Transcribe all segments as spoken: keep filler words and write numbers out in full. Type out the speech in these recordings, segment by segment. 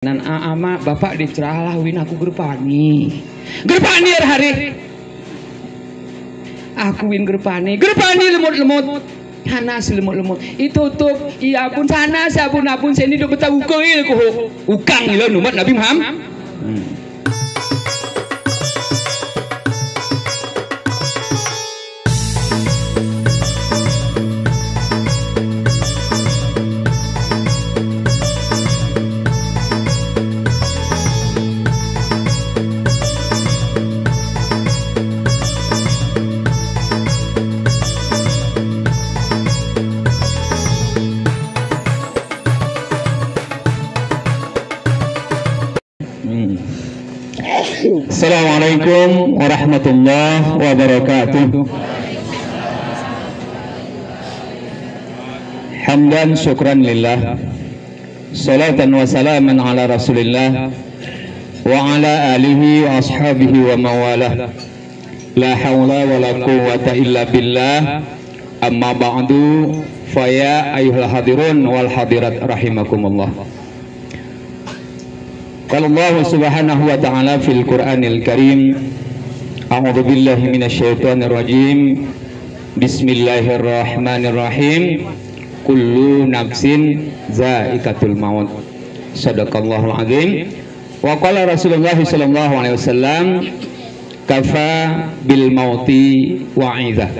Nan a-, ama, bapak dicerah lah win aku gerpani. Gerpani er hari. Aku win gerpani. Gerpani lemut-lemut. Sana si lemut-lemut. Itutup. Iya pun sana si abun-abun seni duk betabuka il kuhu. Ukang ila numat Nabi Muhammad. Hmm. Hmm. Assalamualaikum warahmatullahi wabarakatuh. Hamdan syukran lillah. Salatan wa salaman ala Rasulillah wa ala alihi wa ashabihi wa mawalah. La haula wa la quwwata illa billah. Amma ba'du, fa ya ayyuhal hadirun wal hadirat rahimakumullah. Qala Allah subhanahu wa ta'ala fil Qur'anil Karim, a'udzu billahi minasy syaithanir rajim. Bismillahirrahmanirrahim. Kullu nafsin za'iqatul maut. Sadaqallahul azim. Wa qala Rasulullah sallallahu alaihi wasallam, kafa bil mauti wa'idha.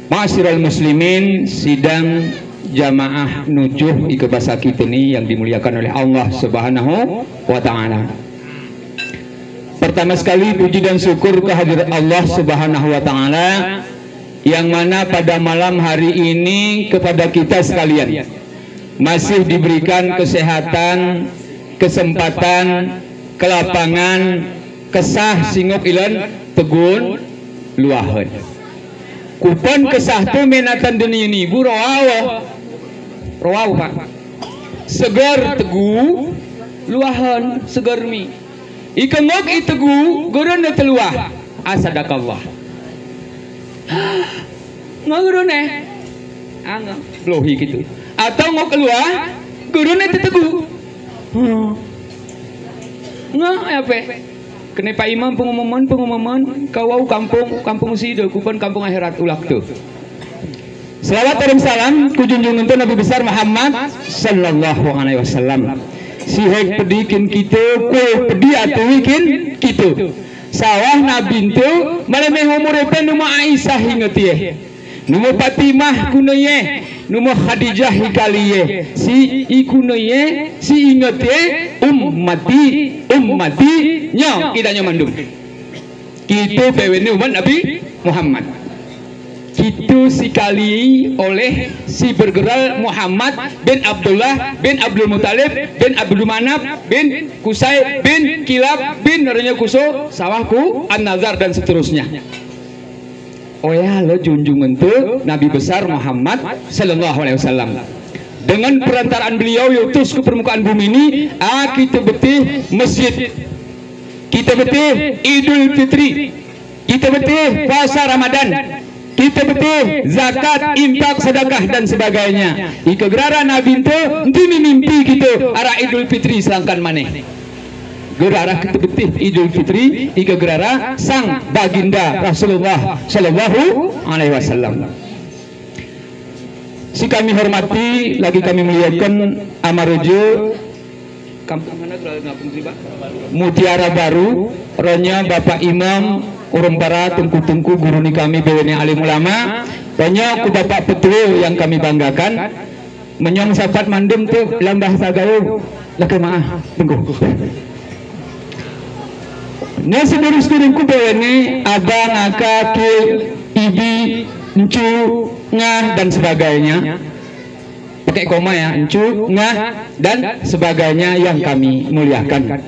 Ma'asyiral muslimin, sidang jamaah nujuh ika basa kita ni yang dimuliakan oleh Allah Subhanahu wa Ta'ala. Pertama sekali, puji dan syukur kehadirat Allah Subhanahu wa Ta'ala, yang mana pada malam hari ini kepada kita sekalian masih diberikan kesehatan, kesempatan, kelapangan, kesah singok ilan tegun luahun. Kupan kesah tu menatan deni ini, bu roaw. Roaw, Pak. Segar tegu luahun, segar mi. Ika ngok i tegu, gurun ne teluah. Asadakallah. Ngok gurun ne. Ah, ngok. Blohi gitu. Atau ngok luah, gurun ne tetegu. Hmm. Ngok apa? Kene Pak Imam pengumuman, pengumuman, kawau kampung, kampung sida, kupan kampung akhirat ulak tu. Selawat dan salam ku junjung untu Nabi besar Muhammad sallallahu alaihi wasallam. Sihek pedi kin kita, kul pedi atui kin kita. Sawah Nabi ntu, malemeh umur epe numu Aisyah inget ye. Numu Fatimah kuneye, numu Khadijah ikali ye. Si i kuneye, si inget ye, ummati, ummati, nyo, kita nyo mandum. Kitu beweni umat Nabi Muhammad. Kitu sikali oleh si bergeral Muhammad bin Abdullah bin Abdul Muttalib bin Abdul Manaf bin Qusay bin Kilab bin Ranya Kuso sawah ku An-Nazar dan seterusnya. Oya lo junjung untu Nabi besar Muhammad sallallahu alaihi wasallam. Dengan perantaraan beliau ya utus ke permukaan bumi ini, a, kita betih masjid. Kita betih Idul Fitri, kita betih puasa Ramadan, kita betih zakat, infak, sedekah dan sebagainya. Ika gerara Nabi ntu, ntu mimpi kita ara Idul Fitri selangkan maneh. Gerara kita betih Idul Fitri, ika gerara sang baginda Rasulullah sallallahu alaihi wasallam. Si kami hormati, lagi kami muliakan, ama raja, kampung mana, Mutiara Baru, ranya Bapak Imam, urung para tungku-tungku, guru ni kami, beweni alim ulama, ranya ku Bapak Petua yang kami banggakan, menyong sapat mandum tu lam bahasa gaul, laki maah, tungku. Nasi durus turun ku beweni, abang, aka, ki, ibi, ncu, ngah, dan sebagainya. Pakai koma ya, ncu, ngah, dan sebagainya yang kami muliakan.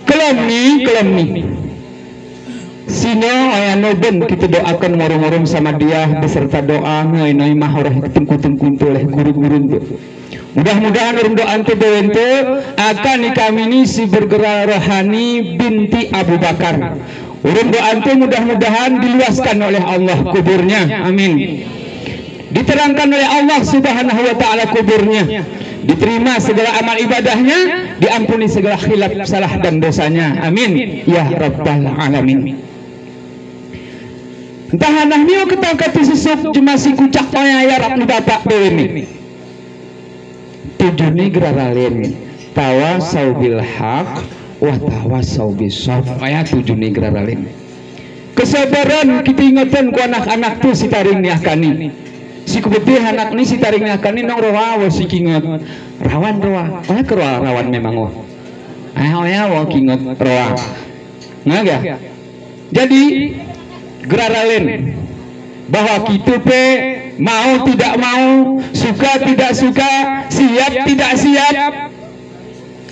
Kelami, kelami. Sino ayano ben kita doakan ngurung-ngurung sama dia beserta doa, ngai-ngai mah orah tungku-tungku ntu oleh guru-guru ntu. Mudah-mudahan urung doa ntu beweni ntu, akan ni kami ni si bergerak rohani binti Abu Bakar. Urung doa ntu mudah-mudahan diluaskan oleh Allah kuburnya. Amin. Diterangkan oleh Allah Subhanahu wa Ta'ala kuburnya. Diterima segala amal ibadahnya, diampuni segala khilaf, salah dan dosanya. Amin ya rabbal alamin. Entahan niyo ketang kati sesuk jemasi kucak oya yarap ni bapak bewe ni. Tujuni geraralen, tawasau bil haq wa tawasau bis sabr. Aya tujuni geraralen. Kesabaran kite ingetun ku anak-anak tu si taring ni akani. Si kubetih anak ni si taring ni akani nong rowa wa si kinget. Rawan rowa. Oya ke rowa rawan memang wa. Aya, oya wa kinget rowa. Ngga? Jadi, geraralen bahwa kite pe mau tidak mau, suka tidak suka, siap tidak siap,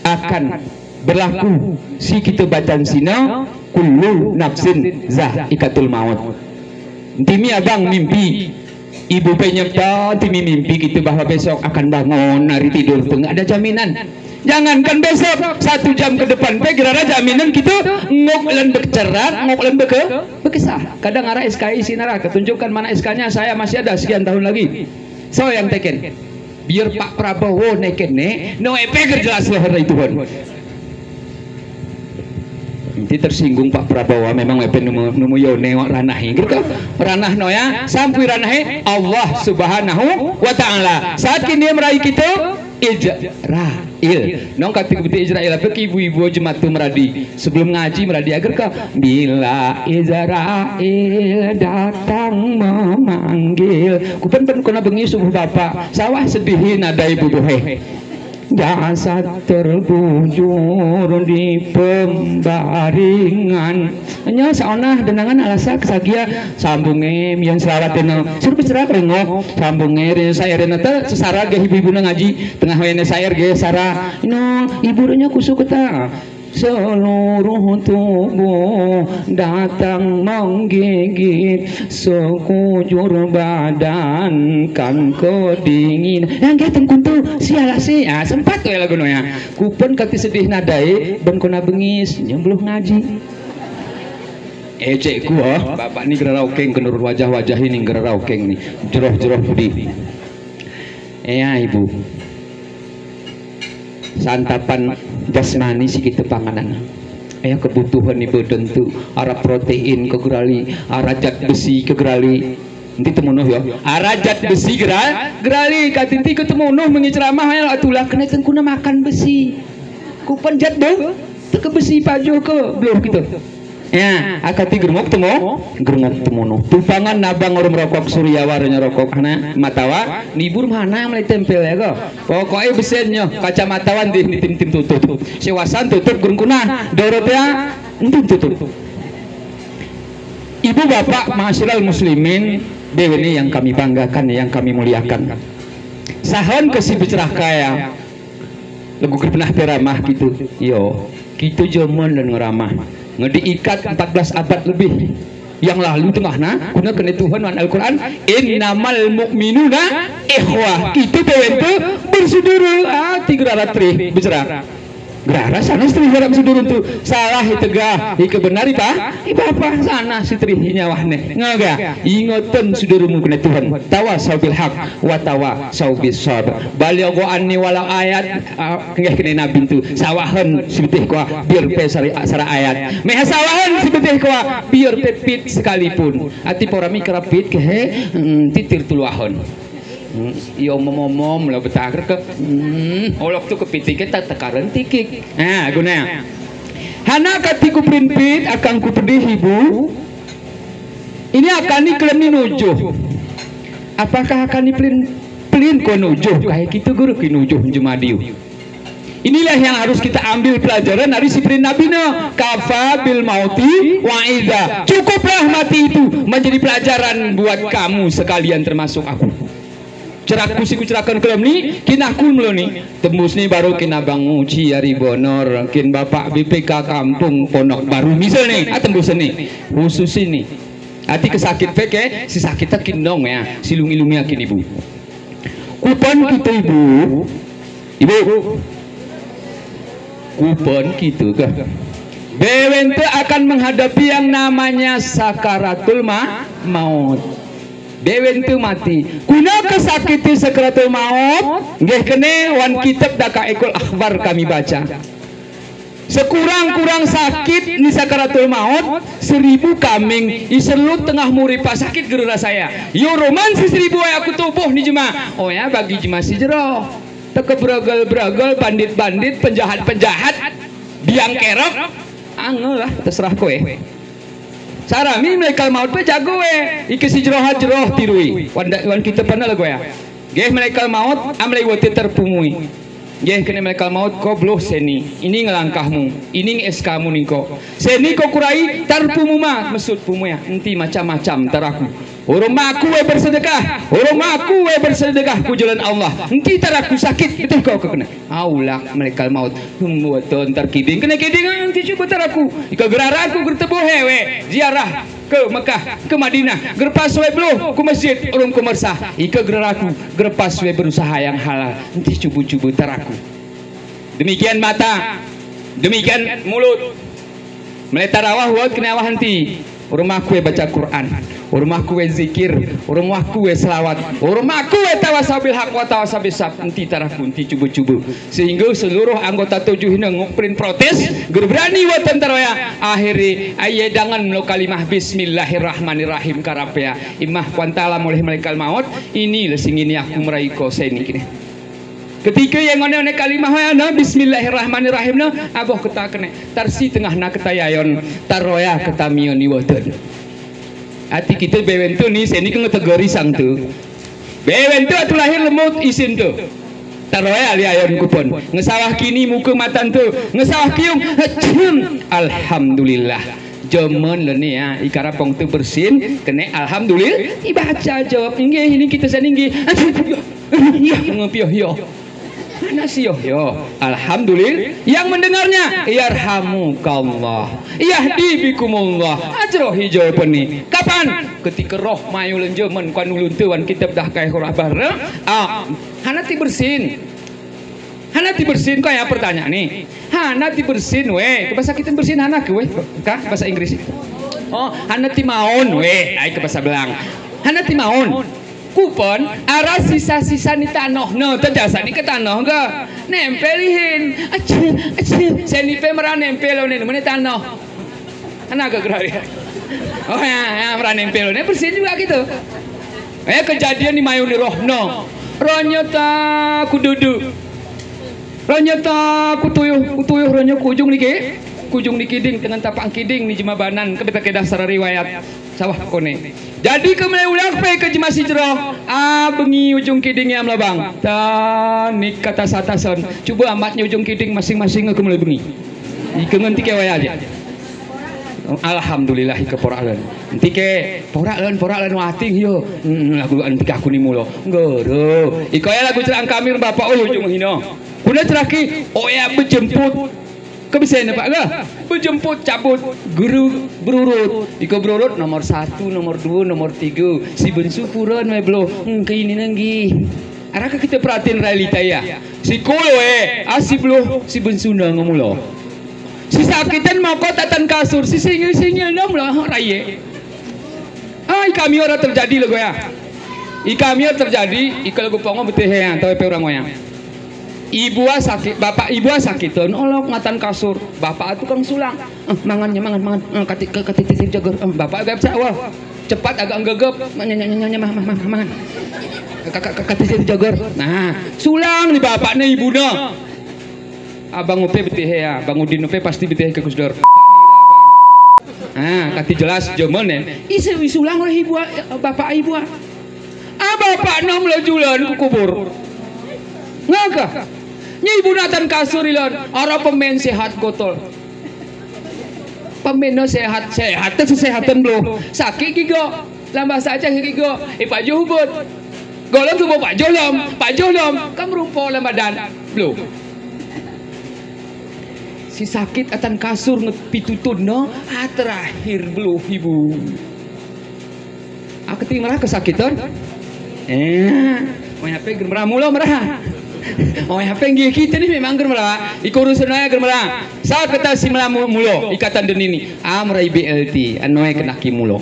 akan berlaku si kite bacan sina, kullu nafsin za'iqatul maut. Ntimi abang mimpi, ibu penyekta, ntimi mimpi kite bahwa besok akan bangun dari tidur tu, nggak ada jaminan. Jangankan besok, satu jam ke depan pe gerara jaminan kite ngok lan bekecerak, ngok lan beke-, bekesah. Kadang ara S K I isi naraka, tunjukkan mana S K-nya, saya masih ada sekian tahun lagi. So yang teken. Biar Pak Prabowo neken ne, no epe ger jelas lah hari Tuhan. Nanti tersinggung Pak Prabowo, memang epe nemu, nemu yone wak ranah ini. Gitu. Ranah noya, sampui ranah Allah Subhanahu wa Ta'ala. Saat kini merai kite, Israel. Nong kati kubetih Israel, apa ke ibu-ibu jematu meradi. Sebelum ngaji meradi agar ke, bila Israel datang memanggil. Kupen pen kena bengi subuh bapak. Sawah sedihin ada ibu bohe. Jasad terbujur di pembaringan. Nya saonah denangan alasa kesagia sambunge mian selawat dena. Suruh bicara kerengok sambunge re saer dena te sesara ge ibu-ibu na ngaji. Tengah wene saer ge sara. Ino ibu renya kusuk keta. Seluruh tubuh datang menggigit, sekujur badan kan kedinginan. Yang ge tengkuntu siala si, ah, sempat we lagu noya. Kupen kati sedih nadai, ben kona bengis, nyembluh ngaji. Ecek ku, ah, bapak ni gerarau keng, kenurut wajah-wajah ini gerarau keng ni. Jeroh-jeroh pudi. Ea, ibu. Santapan jasmani si kite panganan. Ea, kebutuhan ni beden tu, ara protein ke gerali, ara jat besi ke gerali. Enti temunuh ya. Ara jat besi gera-, gerali, katiti ke temunuh mengi ceramah, ea, tulak kena tengkuna makan besi. Kupan jat be-, teke besi pajuh ke, beluh kite. Ya, akati gerengok temu, gerengok temunuh. Tupangan nabang orang merokok, Surya warnanya rokok, hana matawa, nibur mana mulai tempel ya ko. Pokoknya besennya, kacamatawan di, di tim-tim tutup. Sewasan tutup gerengkuna, Dorotea, tim tutup. Ibu bapak, ma'asyiral muslimin, dewe ni yang kami banggakan, yang kami muliakan. Sahon ke si becerah kaya, Lagu ger pernah pe ramah kitu. Yo, kitu jaman dan ngeramah. Ngedi ikat empat belas abad lebih yang lalu tengah na, guna kene Tuhan wan Al-Quran, "Innamal mu'minuna ikhwah." Kitu pe wente bersuduru. Ah, ti gerara trih, becerah. Gerara sana si trih gerara bersuduru tu. Salah itegah, ike benar ipa? Ipa-apa sana si trih inyawah ne. Ngaga, ingoten sudurumu kene Tuhan. Tawasau bil haq, wa tawasau bis sabr. Balighu anni walau ayat, ah, Nggih, kene Nabi tu, sawahan si betih kuwa, biar pe sara, sara ayat. Meha sawahan si betih kuwa, biar pe pit sekalipun. Ati porami kerapit ke he, mm, titir tuluahon. Mm, iyo momomom la betakar ke, mm, olok tu kepiti ke tak tekaran tikik. Nah, guna. Hana kati ku perinpit, akang ku pedih ibu. Ini akani kelem ni nujuh. Apakah akani pelin, pelin ko nujuh? Kaya kitu guru ki nujuh jemadiu. Inilah yang harus kita ambil pelajaran dari si pelin Nabi na. Kafa bil mauti wa'idha. Cukuplah mati itu menjadi pelajaran buat kamu sekalian termasuk aku. Cerak ku si ku cerakan kelem ni, kinah ku melo ni. Tembus ni baru kina Bang Uci ari Bonor, kin Bapak B P K Kampung Ponok Baru. Misal ni, ah, tembus ni. Khusus ini. Ati kesakit pe ke, si sakit ta kinong ya, si lungi-lungi akin ibu. Kupan kita ibu. Ibu. Kupan kita ke. Bewente akan menghadapi yang namanya sakaratul ma-, maut. Bewentu mati. Kuna ke sakit i sakaratul maut, nggih kene wan kitab Daqaiqul Akhbar kami baca. Sekurang-kurang sakit ni sakaratul maut, seribu kaming, i selut tengah muripa sakit gerera saya. Yo roman si seribu ay aku tubuh ni jema. Oya bagi jema si jero. Teke berogol-berogol, bandit-bandit, penjahat-penjahat, biang kerok. Angel lah, terserah kowe. Sarami malaikat maut pe jago we. Ike si jeroh-jeroh tirui. Wan da-, wan kita pana lagu ya. Geh malaikat maut, amlai wate terpumui. Geh kene malaikat maut ko beluh seni. Ini ngelangkahmu. Ini nge-S K-mu ningko. Seni ko kurai, terpumu ma, mesut pumu ya. Enti macam-macam taraku. Urung maku we bersedekah. Urung maku we bersedekah ku jalan Allah. Enti taraku sakit, beteh ko kekena. Aulak malaikat maut. Hum, wate ntar kiding. Kene kiding, ah, enti cuba taraku. Ika geraraku gertebuh he we. Ziarah ke Mekah, ke Madinah. Gerpas we beluh, ku masjid, urung ku mersah. Ika geraraku, gerpas we berusaha yang halal. Enti cuba-cuba taraku. Demikian mata. Demikian mulut. Mele tarawah wad kene awah enti. Urung maku we baca Quran. Urung maku we zikir. Urung maku we selawat. Urung maku we tawasau bil haq wa tawasau bis sabr. Enti taraku, enti cuba-cuba. Sehingga seluruh anggota tujuh ini ngukprin protes. Ger berani watan taroya. Akhiri, aye dangan melo kalimah bismillahirrahmanirrahim karapea. Imah kuantalam oleh malaikat maut. Ini le singini aku merai ko seni kene. Ketika iye ngone-one kalimah we ana, bismillahirrahmanirrahim na, aboh keta kene. Tarsi tengah na keta yayon, taroya keta miyon iwatan. Ati kita bewentu ni, seni ke ngetegeri sang tu. Bewentu atu lahir lemut isin tu. Taroya liayon kupon. Ngesawah kini muka matan tu. Ngesawah kiung. Hecem. Alhamdulillah. Jaman leni ya, ikarapong tu bersin, kene alhamdulillah. Ibaca jawab, inggih, ini kita seni inggih. Aduh, ya. Iya, ngepiyoh, yo. Mana si yo, yo. Alhamdulillah. Yang mendengarnya, yarhamukallah. Yahdi bikumullah. Ajrohi jawaban ni. Kapan? Ketika roh mayu lenjemen kuan ulun tuan kitab dah kai hurah bareng. Ah, hana ti bersin. Hana ti bersin, ko ya pertanyaan ni. Hana ti bersin, we. Ke bahasa kita bersin hana ke, we. Ka bahasa Inggris. Oh, hana ti maon, we. Ay, ke bahasa Belang. Hana ti maon. Kupon, ara sisa-sisa ni tanoh. No, terjasa ni ke tanoh ke. Nempel ihin. Aci, aci. Seni pe mera nempel, one, mene tanoh. Ana ke gerari. Oh ya, ya, mera nempel. Ne bersin juga gitu. Eh, kejadian ni mayu ni roh. No. Roh nyata ku dudu. Roh nyata ku tuyuh, ku tuyuh roh nyo ku ujung niki. Ku ujung niki ding, dengan tapak kiding ni jemabanan. Kebeta kedah sara riwayat. Sawah kone. Jadi ke mele ulak pe ke jema si jero. Ah, bengi ujung kiding ya melabang. Tanik kata satasan. Cuba amat nyo ujung kiding masing-masing ke mele bengi. Ike ngenti ke waya aja. Alhamdulillah, ike porak len. Enti ke porak len, porak len wating, yo. Hmm, lagu enti ke aku ni mulo. Guru. Iko ya lagu cerang kami, bapak, oh, ujung hino. Kuna ceraki, oh ya, bejemput. Kebisen, Pak, ke? Bejemput, cabut. Guru, berurut. Iko berurut, nomor satu, nomor dua, nomor tiga. Si bensu puran, we belo. Hmm, ke ini nenggi. Arah ke kita perhatiin realita ya. Si kolo, eh, ah, si beluh, si bensu na ngemulo. Si sakitan mokot atan kasur, si singil-singil na mulo, ah, raye. Ah, i kami ora terjadi lego ya. I kami ora terjadi, i kalo gu pongo betih ya, tawe pe orang wayang. Ibu a sakit, bapak ibu a sakitan, olok ngatan kasur, bapak a tukang sulang. Eh, mangan, nya, mangan, mangan. Eh, kati, ka-, kati titir jagar. Eh, bapak gap sa, wah. Cepat agak nggegep. Nya, nya, nya, nya, mangan, mangan, mangan. Ka-, ka-, ka-, kati titir jagar. Nah, sulang ni bapak ne ibu ne. Abang Upe betih ya, Bang Udin Upe pasti betih ke Gus Dur. Ah, kati jelas jaman, eh. Isi, isi ulang oleh ibu, eh, bapak ibu. Ah, bapak nom lo julan ku kubur. Ngaka. Nyi ibu natan kasur ilon, ara pemen sehat gotol. Pemen no sehat, sehat, kesehatan belo. Sakit gigo. Lamba saja gigo, eh, pajuh hubut. Golom subo pajuh lom, pajuh lom, kam rumpo lamba dan. Belo. Si sakit atan kasur nget pitutun no, ah, terakhir belo ibu. Ah, keti mera kesakitan. Eh, oh, ya pe ger mera mulo mera. Oh, ya pe nggih kita ni memang ger mera. Iko urusan aya ger mera. Sa keta si mera mu-, mulo, ikatan denini. Ah, mera I B L T, anoe kena ki mulo.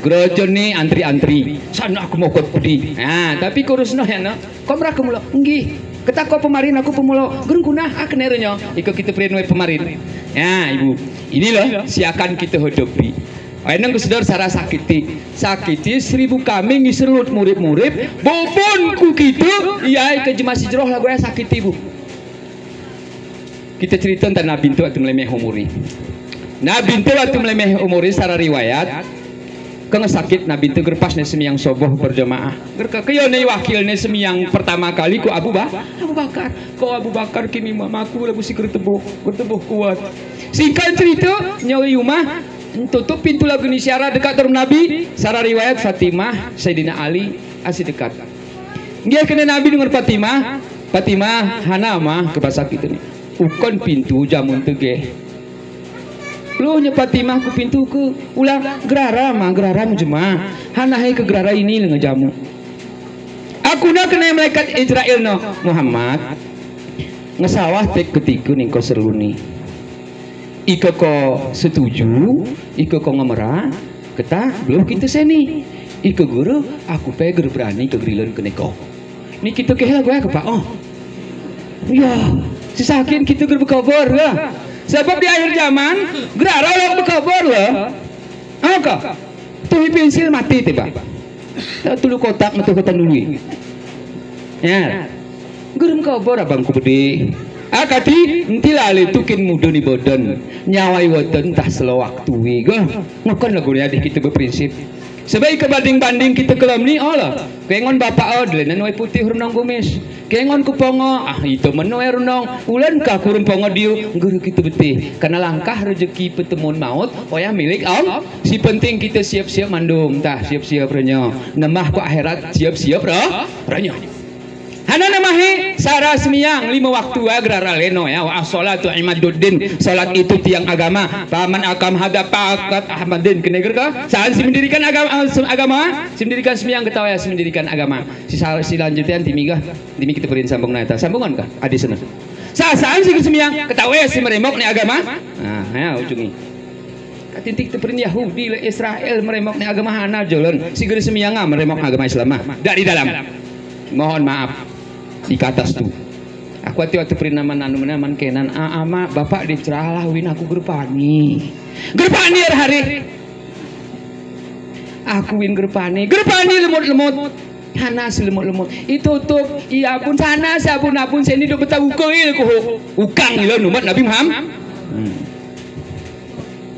Gerajon ni antri-antri. Sana aku mokot pedi. Nah, tapi kurus noh ya, no. Ko mera ke mulo. Nggih. Keta ko pemarin aku pemolo. Gerung kuna, ah, kene renyo. Iko kite perin we pemarin. Ya, Ibu. Ini loh, siakan kite hodopi. Eneng kesedor sara sakiti. Sakiti seribu kami ngiserut murip-murip. Bobon ku kite, iya ke jema sijroh lagu ya sakiti, Bu. Kite cerita ntah Nabi nte waktu melemeh umuri. Nabi nte waktu melemeh umuri sara riwayat. Kena sakit Nabi nte gerpas ne semiyang soboh berjamaah. Gerka keyo ne wakil ne semiyang pertama kali ku Abu Ba-, Abu Bakar. Ko Abu Bakar kini ma-, maku lagu si gerteboh, gerteboh kuat. Singkat cerita, nyawa yumah, tutup pintu lagu ni siara dekat darum Nabi, sara riwayat Fatimah, Sayyidina Ali, asi dekat. Nggih, kene Nabi denger Fatimah, Fatimah, hana mah ke pasal kite ni. Ukon pintu jamun tegeh. Luh nye Fatimah ku pintu ke ulang gerara mah, gerara mah jema. Hana he ke gerara ini lenga jamu. Aku na kene malaikat Israel no, Muhammad. Ngesawah tek ketika ningko seruni. Ika ko setuju, ika ko ngemera, keta belum kite seni. Ika guru, aku pe ger berani ke gerilen kene ko. Ni kite kehela gua kepa, oh. Ya, sesakin kite ger bekabor lah. Sebab di akhir zaman, gerara orang bekabor lah. Angka. Tuhi pensil mati tiba. Tulu kotak, metu kotak dulu. Ya. Gerem kabor abang ku bede. Akati, enti lale tukin muda ni badan. Nyawai watan tah sela waktu wi. Gah, ngakan lagu ni adih kite berprinsip. Sebab ika banding-banding kite kelam ni, oh lah. Kengon bapak, oh, delenan wai putih renong gumis. Kengon ku pongo, ah, ito meno ya renong. Ulan ka kurun pongo diu, guru kite betih. Karena langkah rezeki pertemuan maut, oh ya milik Allah. Si penting kite siap-siap mandung, tah siap-siap renyo. Nemah ku akhirat, siap-siap re-, renyo. Hana nemahi, sara semiyang, lima waktu, ah, gerara leno, ya, wa as-salatu imaduddin, salat itu tiang agama, faman aqamaha faqad aqamaddin, kene gerka, saan si mendirikan agama, ah, sem-, agama, si mendirikan semiyang, ketawa ya, si mendirikan agama, si sa-, si lanjutian, timi gah, timi kite perin sambung nata, sambungan gah, adi sana. Sa-, saan si semiyang, ketawa ya, si meremok ne agama, nah, ya, ujungi. Katintik teperin Yahudi le Israel meremok ne agama hana jolon. Si guru semiyang a meremok agama Islam a. Dari dalam. Mohon maaf. Di katas tu. Aku ati waktu perin aman anu mena aman kenan. A, ama, bapak di ceralah win aku gerpani. Gerpani er hari. Aku win gerpani. Gerpani lemut-lemut. Hana si lemut-lemut. Itutup. Iya pun sana si abun-abun seni do betabuka il kuhu. Ukang ilo numat Nabi Muhammad. Hmm.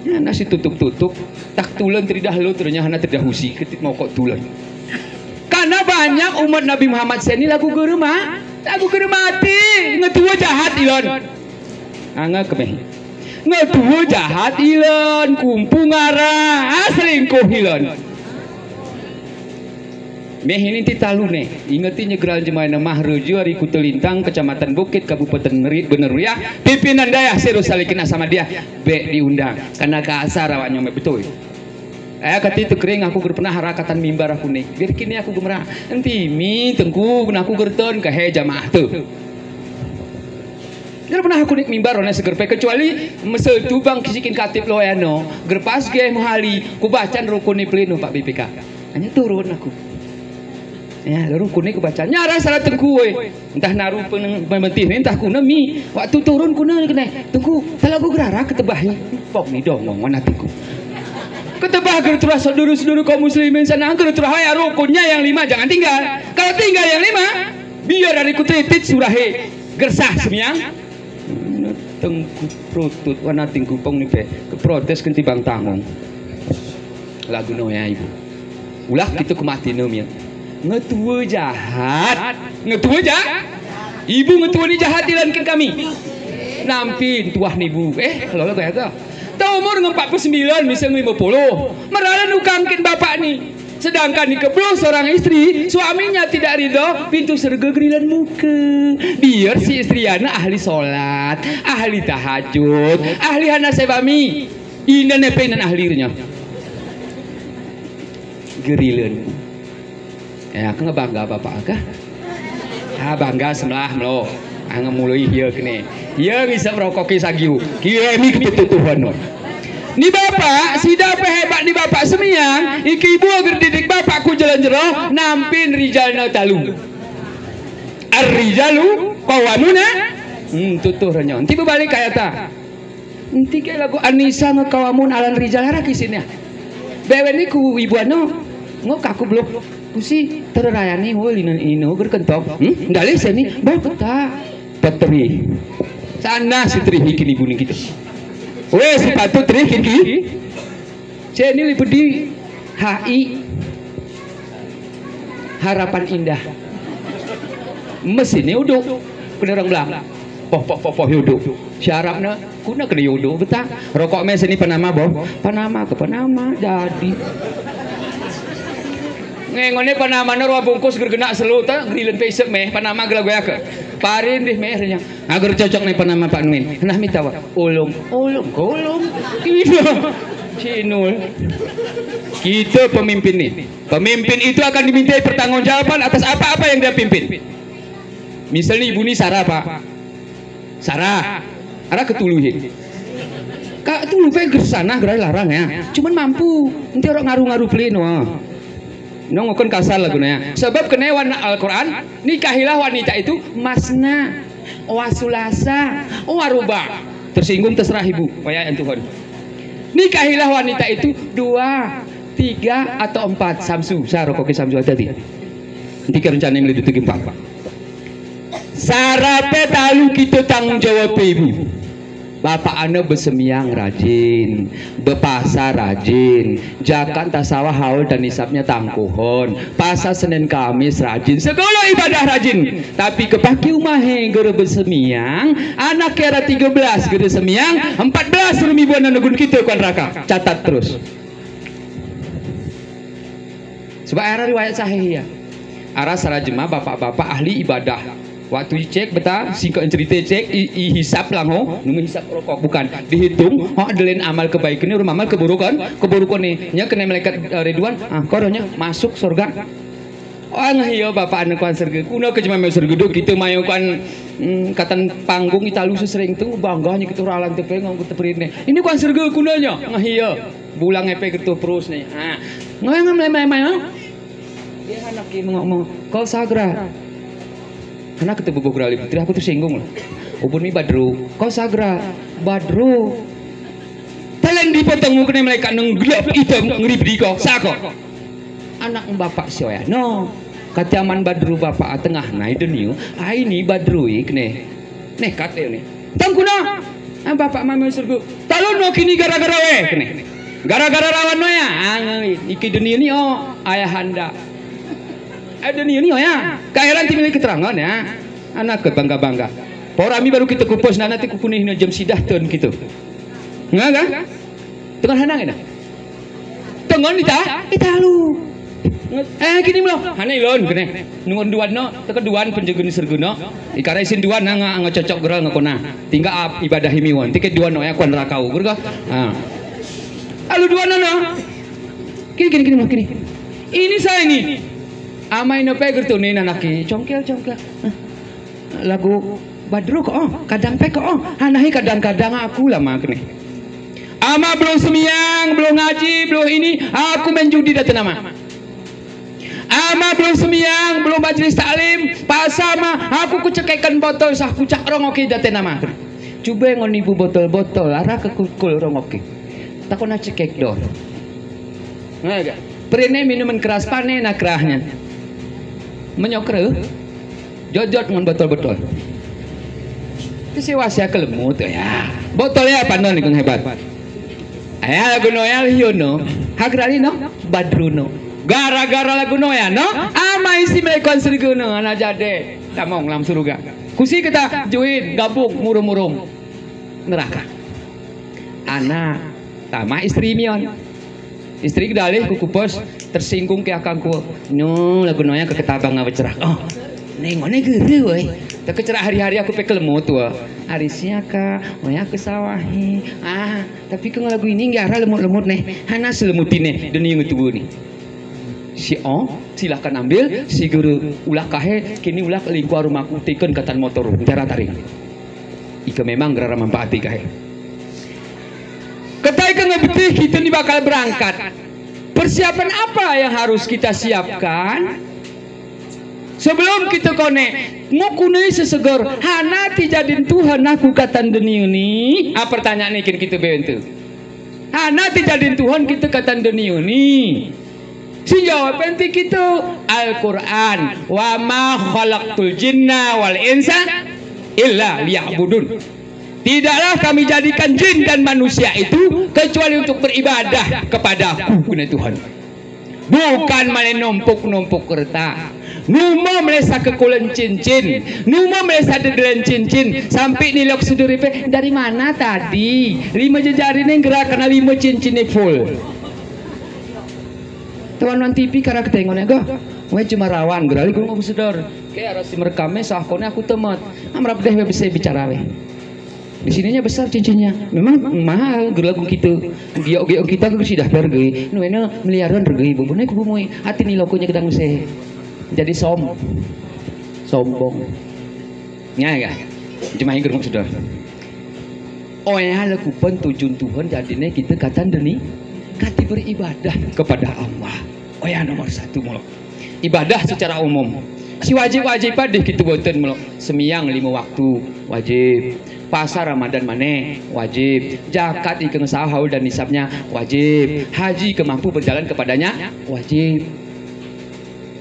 Hana si tutup-tutup, tak tulen teridah lut, ternyata hana teridah husi, ketik mokok tulen. Karena banyak umat Nabi Muhammad seni lagu gerema, lagu gerema ati, ngetua jahat ilon. Angga kemeh. Ngetua jahat ilon, kumpu ngara, ah, selingkuh ilon. Meh ini ti talu ne. Ingeti nye geral jemai ne Mahrejo ari Kuta Lintang, Kecamatan Bukit, Kabupaten Neri-, Bener Meriah, pimpinan dayah Sirus Salikin Asamadiah, bek diundang. Karena kasar awaknyo meh betul. Aya kati tu kering aku ger pernah rakatan mimbar aku ne. Biar kini aku gemera. Enti mi tengku kena aku gerton ke he jamaah tu. Ger pernah aku nik mimbar ona seger pe kecuali mesel tu bang kisikin katip lo eno. Ger pas ge muhali ku bacan rukun ni pleno Pak B P K. Hanya turun aku. Ya, lalu kuni kebaca. Nyara salah tengku, woi. Entah naru peneng-, pementih ni, entah kuna mi. Waktu turun kuna ni kena. Tengku, talagu gerara ketebah ni. Pok ni dong, ngomong atiku. Ketebah ger terus saudara-saudara kaum muslimin sana, ger terus, hai, rukunnya yang lima, jangan tinggal. Kalau tinggal yang lima, biar ari ku tritit surahe. Gersah semiyang. Tengku prutut, wana tingku pong ni pe. Keprotes kenti bang tanggung. Lagu no ya ibu. Ulah kite kemati no mian. Ngetua jahat. Ngetua ja-, ibu ngetua ni jahat ilan ken kami. Nampin tuah ni ibu. Eh, lo lo kaya ka. Tau umur nge empat puluh sembilan, miseng lima puluh. Meralan ukang ken bapak ni. Sedangkan ni kebelum seorang istri, suaminya tidak ridho, pintu surga gerilan muka. Biar si istri ana ahli sholat, ahli tahajud, ahli hana sebami. Ina nepe ina ahli renya. Gerilen. Ya, aku ngebangga bapak kah? Ha, bangga semelah melo. Angga mulai hiya kene. Hiya ngisap rokok ki sagiu. Kiye mi ketutuhan. Ni bapak, sida pehebat ni bapak semiang, iki ibu gerdidik bapak ku jalan jero, nampin rijalne talu. Ar-rijalu qawwamuna, hmm, tutuh renyo. Enti bebalik kayata. Enti ke lagu An-Nisa nge qawwamun 'alar rijal, ara kisinne. Beweni ku ibu ano, ngo kaku belok. Kusi tererayani, wo linen ino gerkentok. Hmm? Ndalih seni, bo keta. Petrih. Sana si trih ikin ibu ni kito. We, si patut trih ikin ki. Seni lipedi H I. Harapan Indah. Mesine uduk. Kena orang belang. Poh, poh, poh, poh, uduk. Syarapne. Kuna kena uduk, beta. Rokok me seni Panama, bo. Panama ke Panama, jadi. Nge ngone Panama ne rua bungkus gergenak selu ta, gerilen pesek me, Panama gela goyake. Parin dih me, renya. Agar cocok ne Panama Pak Nuin. Nah, mita wa. Ulum, ulum, ulum. Gitu. Cinul. Kita pemimpin nih. Pemimpin itu akan dimintai pertanggungjawaban atas apa-apa yang dia pimpin. Misalnya ibu ni Sarah, Pak. Sarah. Ara ketuluhin. Ka tulu pe gersana gerai larang ya. Cuman mampu. Enti orang ngaru-ngaru pelin, wah. Nong akan kasar lagu naya. Sebab kene wan Al-Quran, nikahilah wanita itu masna, wa sulasa, wa ruba. Tersinggung terserah ibu, waya yang Tuhan. Nikahilah wanita itu dua, tiga, atau empat. Samsu, sa rokok ke Samsu tadi. Nanti ke rencana yang lebih tinggi empat. Sarape talu kito tanggung jawab ibu. Bapak ane besemiang rajin, bepasa rajin, jakat tasawah haul dan nisabnya tangkuhon, pasa Senin Kamis rajin, segala ibadah rajin. Tapi kepaki umahe gere besemiang, anak kera tiga belas gere semiang, empat belas rumi buana negun kito kuan raka. Catat terus. Sebab ara riwayat sahih ya. Ara sarajema bapak-bapak ahli ibadah. Waktu icek beta, singkat cerita icek, i, ihisap langho, nemu hisap rokok bukan. Dihitung, ho delen amal kebaikan ni, urung amal keburukan, keburukan ni. Nya kene malaikat, eh, Ridwan, ah, koronya masuk surga. Oh, ngahiyo bapak ane kuan serga. Kuna ke cuma mayo serga do, kita mayo kuan, mm, katan panggung italu sesering tu, bangganya kita ralan tepe, ngangkut teperin ni. Ini kuan serga kunanya, ngahiyo. Bulang epe kertu perus ni. Ha. Ngoyang am lemai-mai, ha? Dia anak ki mengok-mengok. Kau sagra. Anak ketu bubuk rali putri, aku tersinggung lah. Ubun mi Badru. Kau sagra. Badru. Talen dipotong mukne malaikat neng gelap itam ngeri bedi kau. Sako. Anak bapak sioya. No. Kati aman Badru bapak tengah nai deniu. Ai ni Badru ikne. Neh, kate ne. Tangkuna. Ah, bapak mami sergu. Talon no kini gara-gara we, kene. Gara-gara rawan no ya. Ah, ngai. Iki dunia ni, oh, ayahanda. Eh, dunia ni, oh, ya. Kaheran ti milih keterangan, ya. Anak ke bangga-bangga. Porami baru kita kupus, nana ti kukuni hina jam sidah ton gitu. Nggak, kan? Tengah hanang ina. Tengon ita, ita lu. Eh, kini mlo. Hana ilon, kene. Nungon duan no, teke duan penjegun serguna. Ikara isin duan na nga, nga cocok gera nga kona. Tingga ap ibadah imiwan. Tike duan no ya kuan rakau. Gera ka? Ha. Alu duan no, no. Kini, kini, kini, kini. Ini saya ini. Amai no pe gertu ni nanaki. Congkel, congkel. Hah. Lagu Badru ko, oh, kadang pe ko, oh, hanahi kadang-kadang aku lama kene. Ama belum semiang, belum ngaji, belum ini, aku main judi date nama. Ama belum semiang, belum majelis taklim, pasama, aku kucekeken botol sah kucak rongoki date nama. Cuba ngon ibu botol-botol, ara ke kukul rongoki. Takona cekek do. Ngaga. Perene minuman keras pane na kerahnya. Menyokre. Jojot ngon botol-botol. Itu si wasia kelemut ya. Botol ya panon ikung hebat. Aya lagu no ya liyo no. Hagrali no. Badru no. Gara-gara lagu no ya no. Ama isi melekon sergu no. Ana jade. Tamong lam suruga. Kusi kita juin gabung murung-murung. Neraka. Ana tama istri mion. Istri kedalih ku kupus tersinggung ke akang ku. No, lagu noya ke ketabang ngawa cerak. Oh, nengone guru, woi. Teke cerak hari-hari aku pe kelemut, woi. Hari siaka, woi aku sawahi. Ah, tapi ke lagu ini nggak ara lemut-lemut neh. Hana selemuti neh, dunia ngetubu ni. Si, oh, silahkan ambil, si guru ulak kahe, kini ulak lingkua rumahku teken katan motor, jara taring. Ika memang gerara manfaati kahe. Ketai ke Beti kita ni bakal berangkat. Persiapan apa yang harus kita siapkan? Sebelum kita kone, ngok kuney sesegor, hana ti jadin Tuhan aku katan deni ini. Ah, pertanyaan ini kita bente. Hana ti jadin Tuhan kita katan deni ini. Sijawab bente kita, Al-Quran, "Wa ma khalaqtul jinna wal insa illa liya'budun." Tidaklah Kami jadikan jin dan manusia itu kecuali untuk beribadah kepada-Ku, kena Tuhan. Bukan malai nompok-nompok kerta. Numa malai sakekulen cincin, numa malai sadedelen cincin, sampai nilok suduri pe, "Dari mana tadi? Lima jejari ne gerak kena lima cincin ne full." Tawan-tawan T V kara ketengon ya, ga? Weh, cuma rawan, gerali guru ngok sedor. Ke arasi merekam, eh, sah kone aku temet. Amrap deh, weh, bisa bicara, weh. Di sininya besar cincinnya. Memang mahal, gerali guru kita. Giok-giok kita ke sidah pergi. Nu ena miliaran regi, bu, bu, naik bu, mui. Hati ni lokonya kedang se. Jadi som-, sombong. Nya, ya. Jemaah guru ngok sedor. Oya, laku pen tujun Tuhan jadine kita katan deni, kati beribadah kepada Allah. Oya nomor satu molo. Ibadah secara umum. Si wajib-wajib padih kita buatan molo. Semiyang lima waktu, wajib. Pasa Ramadan mane, wajib. Jakat ikeng sahaul dan nisabnya, wajib. Haji ke mampu berjalan kepadanya, wajib.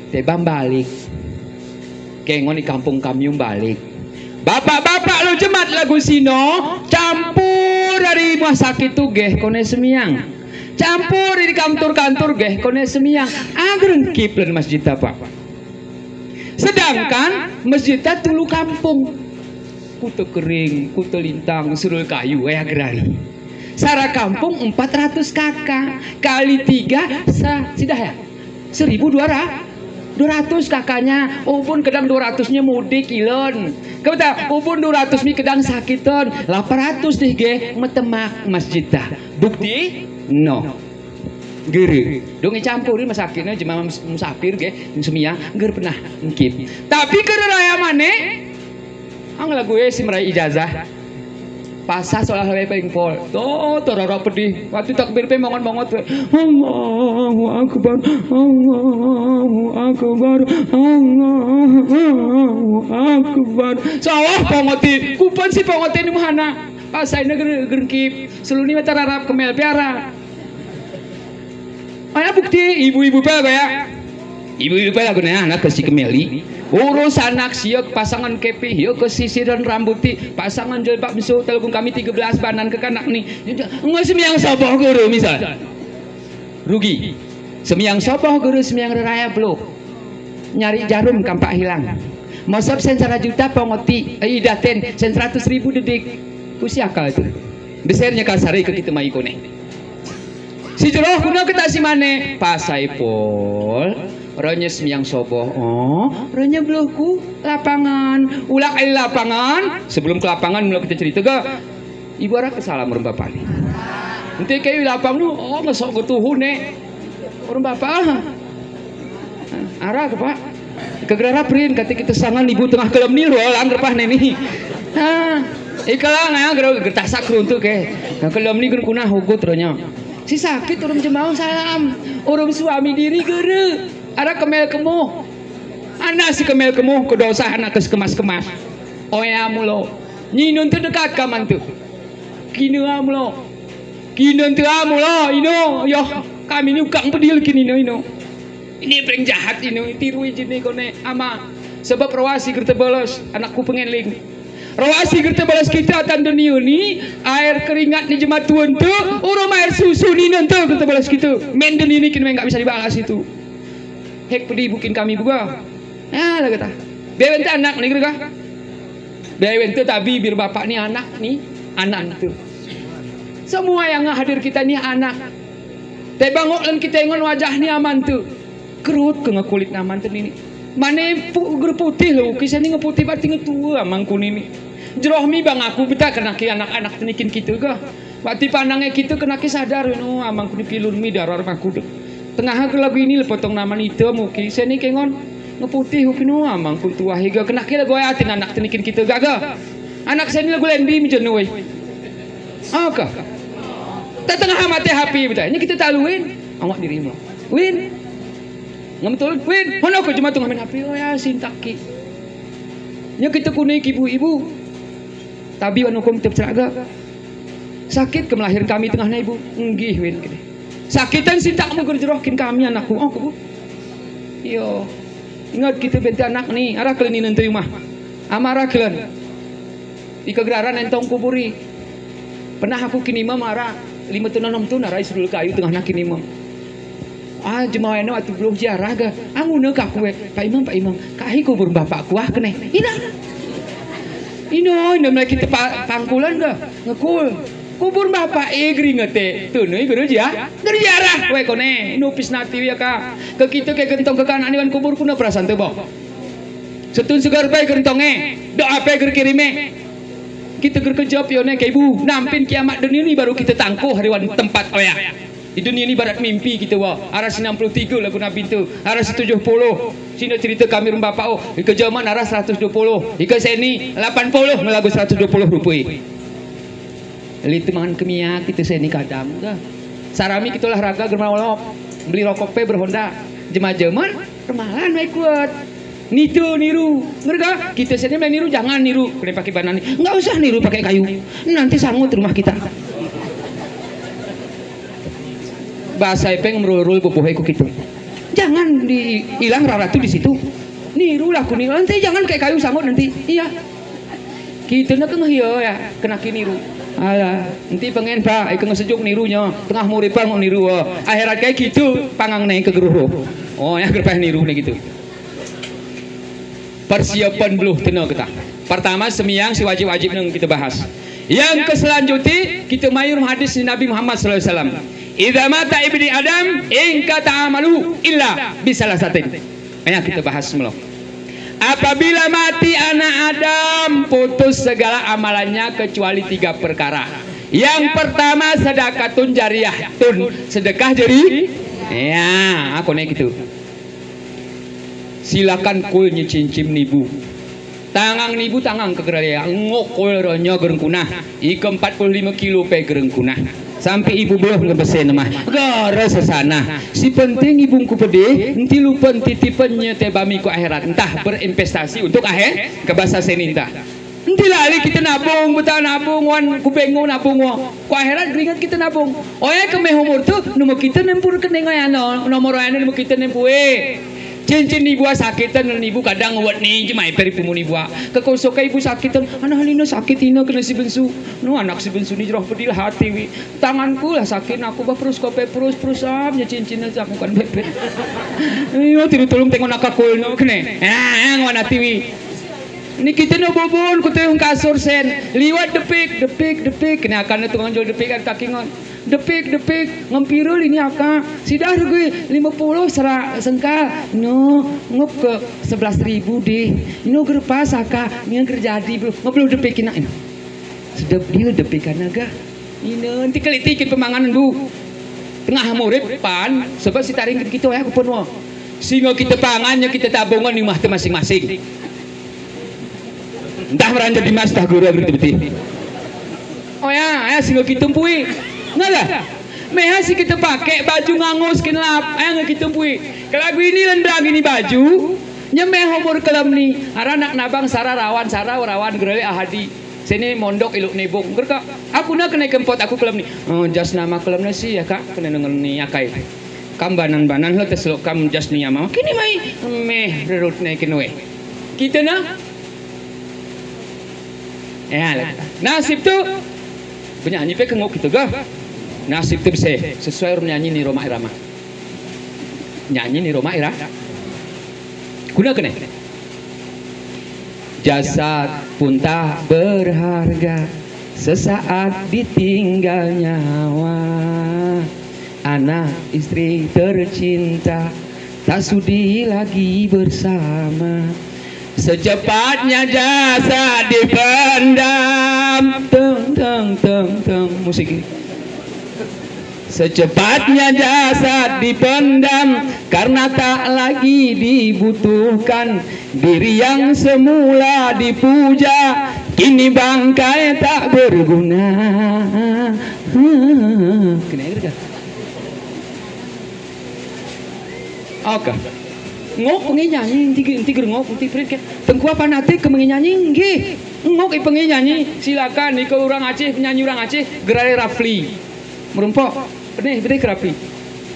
Tebang balik. Kengon i kampung kami um balik. Bapak-bapak lo jemat lagu sino, campur dari rumah sakit tu geh kone semiyang. Campur dari kantor-kantor geh kone semiyang. Agar engkip len masjid ta, Pak. Sedangkan masjid ta tulu kampung. Kuta Kering, Kuta Lintang, Surul Kayu, eh, agar ari. Sara kampung empat ratus kaka, kali tiga, sa-, sidah ya? Seribu dua ratus, dua ratus kakanya, ubun kedang dua ratusnya mudik ilon. Kebeta, ubun dua ratus mi kedang sakiton, lapan ratus dih ge metemak masjid ta. Bukti? No. Gere. Dong icampuri masakitnya, jemaah mus-, musafir ge, semiyang, gere pernah engkip. Tapi kere raya mane, ang lagu e si merai ijazah. Pasah solah lawai paling pol. To, to, rara pedih. Waktu takbir pe mongot-mongot pe. Allahu Akbar, Allahu Akbar, Allahu Akbar. Solah pongoti, kupan si pongoti ni muhana. Pasah ini ger-, gerengkip. Seluni mata rarap kemel piara. Mana bukti ibu-ibu pe kaya? Ibu-ibu pe lagu ne anak ke si kemeli. Urus anak sia ke pasangan kepi, sia ke sisiran rambuti, pasangan jilbab mesu, talagun kami tiga belas banan kekanak ni. Nggak semiyang soboh guru misal. Rugi. Semiyang soboh guru, semiyang reraya beluk. Nyari jarum kampak hilang. Mosop sen sara juta pongoti, eh, idaten sen seratus ribu dedik. Kusi akal tu. Besernya kasari ke kita mai kone. Si jeroh kuna keta si mane, pasai pol, ranya semiyang soboh, oh, ranya beluh ku lapangan, ulak ali lapangan, sebelum ke lapangan, mula kita cerita ga, ibu ara ke salam orang bapak ni. Ente kayu lapang nu, oh, ngesok ke tuhun, eh. Orang bapak, ah. Ara ke, Pak? Ke gerara prin, kata kita sangan ibu tengah kelem ni, rual angger pah neni. Ha, ikalang ya, gera gertasak runtuk, eh. Nah, kelem ni ger kunah hugut ronya. Si sakit orang jemau salam, orang suami diri gera. Ara kemel kemuh. Anak si kemel kemuh, kedosah anak kes kemas-kemas. Oya mulo. Nyinun tu dekat kaman tu. Kina mulo. Kina tu mulo, ino, yoh, kami ni ukang pedil kini, ino, ino. Ini paling jahat, ino, tiru ijin ni kone, ama. Sebab rawasi gerta balas, anakku pengeling. Rawasi gerta balas kita atan deni ini, air keringat ni jematuan tu, urum air susu ni nonto gerta balas kita. Men deni ini kini nggak bisa dibalas itu. Hek pedih bukin kami buga. Ya, lah kata. Biar ente anak ni, kira. Biar ente tabi, biar bapak ni anak ni, anak ente. Semua yang hadir kita ni anak. Tebang ngok len kita ngon wajah ni aman tu. Kerut ke ngekulit naman tu nini. Mane pu-, ger putih lo, kisah ni ngeputih berarti ngetua amang ku nini. Jeroh mi bang aku beta kenaki anak-anak tenikin kita ga. Waktu pandange kita kenaki sadar, ino, amang ku ni pilun mi darar maku dek. Tengah ke lagu ini le potong naman item, oke. Seni kengon ngeputih, oke, no, amang ku tuah iga. Kenaki lagu ayatin anak tenikin kita ga, ga. Anak seni lagu lendi mi jenu, weh. Oke. Tatengah amat te hapé, beta. Ini kita taluin. Awak diri mo. Win. Ngam tulun. Win. Hono ko cuma tengah main hapé. Oh ya, sintak ki. Nya kita kunei ki ibu-ibu. Tabi wan hukum tep seraga. Sakit ke melahir kami tengah na ibu. Nggih, win, kene. Sakitan sintak mu gerjeroh kin kami anakku. Oh, ku bu. Iyo. Ingat kita bente anak ni. Ara kelen ni nentu umah. Ama ara kelen. Ika geraran entong kuburi. Pernah aku kinimem ara lima tun, enam tun, ara isudul kayu tengah na kinimem. Ah, jemaah eno atu beluh ziarah ga. Anguna ka kue. Pak Imam, Pak Imam. Kahi kubur bapak kuah kene. Ina. Ino, ino mulai kita pa-, pangkulan ga. Ngekul. Kubur bapak e geri ngete. Tunu i guru zia-, guru ziarah. Kue kone. Ino pisnati ya ka. Ke kita ke gentong ke kanak ni wan kubur kuna perasaan te bo. Setun segar pay gentong e, doa pay gerkirim e. Kita gerkeja piyone ke ibu, nampin kiamat dunia ni baru kita tangkuh hari wan tempat oya. Di dunia ni barat mimpi kita wa, ara sinam puluh tiga lagu Nabi tu, ara setujuh puluh. Sino cerita kami rum bapak o, ika jaman ara seratus dua puluh, ika seni lapan puluh, lagu seratus dua puluh rupi. Litu mangan kemia, kita seni kadam, dah. Sarami kita olahraga, germa olop. Beli rokok pe berhonda. Jema-jeman, remalan mai kuat. Nitu, niru. Ngerti ka? Kita seni mulai niru, jangan niru. Kena pakai banan ni. Nggak usah niru pakai kayu. Nanti sangut rumah kita. Bahasa epeng merul-rul bubuh iku kita. Jangan di, ilang raratu di situ. Niru lah ku niru. Nanti jangan pakai kayu, sangut nanti. Iya. Kita na kena hiya ya, kena kiniru. Alah, enti pengen pa, ika ngesejuk nirunya, tengah muri pa ngok niru, oh. Akhirat kaya kita, pangang naik ke geruh. Oh, ya gerpah niru na kita. Persiapan beluh tena kita. Pertama, semiyang si wajib-wajib neng kita bahas. Yang keselanjuti, kita mayur hadis Nabi Muhammad sallallahu alaihi wasallam. Idza mata ibni Adam, inqata'a amaluhu illa bisalasatin. Aya kita bahas semula. Apabila mati anak Adam, putus segala amalannya kecuali tiga perkara. Yang pertama, sadaqatun jariyah. Tun, sedekah jari-, ya, aku naik itu. Silakan kul nyicincim nibu. Tangang nibu, tangang ke geralea. Ngok kul ronya gerengkunah. Ika empat puluh lima kilo pe gerengkunah. Sampe ibu beluh ngebese nemah. Gara sesana. Si penting ibu ngku pede, enti lupa enti tipennya te bami ku akhirat. Entah berinvestasi untuk akhir, ke bahasa seni entah. Enti lali kita nabung, beta nabung, wan ku bengo nabung, wa. Ku akhirat geringet kita nabung. Oya ke meh umur tu, nemu kita nempu rekening oya no, nomor oya no nemu kita nempu, eh. Cincin ibu a sakitan, ibu kadang wet ni, jemai peri pumun ibu a. Kekosok ibu sakitan, anak lina sakit ina kena si bensu. No, anak si bensu ni jeroh pedih hati wi. Tanganku lah sakit, aku bah perus kope, perus, perus am, ya cincin na aku kan bebet. Iyo, tiru tulung tengok nak kakul no, kene. Ah, yang wana tiwi. Ni kita no bobon, kuteng kasur sen. Liwat depik, depik, depik. Kene akan tukang jual depik, ada takingan. Depik, depik, ngempira ini aka. Sidah regi lima puluh sera-, sengkal. No, ngop ke sebelas ribu deh. No gerpas aka, ni gerjadi beluh. Ngop beluh depik ina. Sedep dia depik anaga. Ina, enti keliti kin pemanganan, Bu. Tengah murip pan, sebab si taring kita ya ku penua. Singa kita pangan, nya kita tabungan ni mah te masing-masing. Entah meranjat di mas, entah gura, gura beti. Oh ya, ya, singa kita empui. Nggak lah. Meha si kita pake baju ngangus kinlap, ya, nggak kita empui. Kalau lagu ini lendang ini baju, nya meha umur kelem ni. Ara anak nabang sara rawan, sara rawan gerele ahadi. Seni mondok iluk nibung. Gerka, aku na kena kempot aku kelem ni. Oh, jas nama kelem na si, ya, Kak, kena nengel ni akai. Kam banan-banan lo teslok kam jas ni ama. Kini mai, meh rerut ne kenue. Kita na? Ya, lah. Nasib tu, penyanyi pe kengok kita ga. Nasib tu bisa sesuai orang nyanyi ni Rhoma Irama. Nyanyi ni Rhoma Irama. Guna kene. Jasad pun tak berharga, sesaat ditinggal nyawa. Anak istri tercinta tak sudi lagi bersama. Secepatnya jasad dipendam. Teng, teng, teng, teng. Musik ini. Secepatnya jasad dipendam karena tak lagi dibutuhkan. Diri yang semula dipuja kini bangkai tak berguna. Kena, kena. Oke. Ngok pengin nyanyi, enti, enti ngok, enti prit ke. Tengku apa nanti ke pengin nyanyi, nggih. Ngok i pengin nyanyi, silakan, iko orang Aceh, penyanyi orang Aceh, gerale Rafli. Merumpok, peneh, peneh ke Rafli.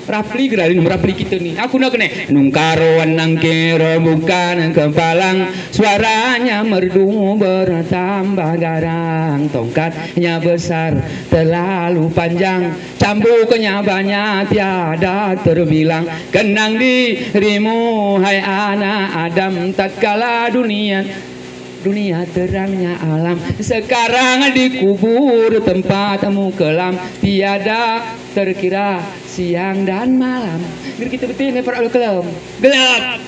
Rafli gerale, Rafli kita ni. Aku nak kena. Nung karo nangke rebukan kepalang, suaranya merdu bertambah garang, tongkatnya besar terlalu panjang, cambuknya banyak tiada terbilang. Kenang dirimu, hai anak Adam, tatkala dunia, dunia terangnya alam, sekarang dikubur tempatmu kelam, tiada terkira siang dan malam. Gir kita betih ne para kelam. Gelap.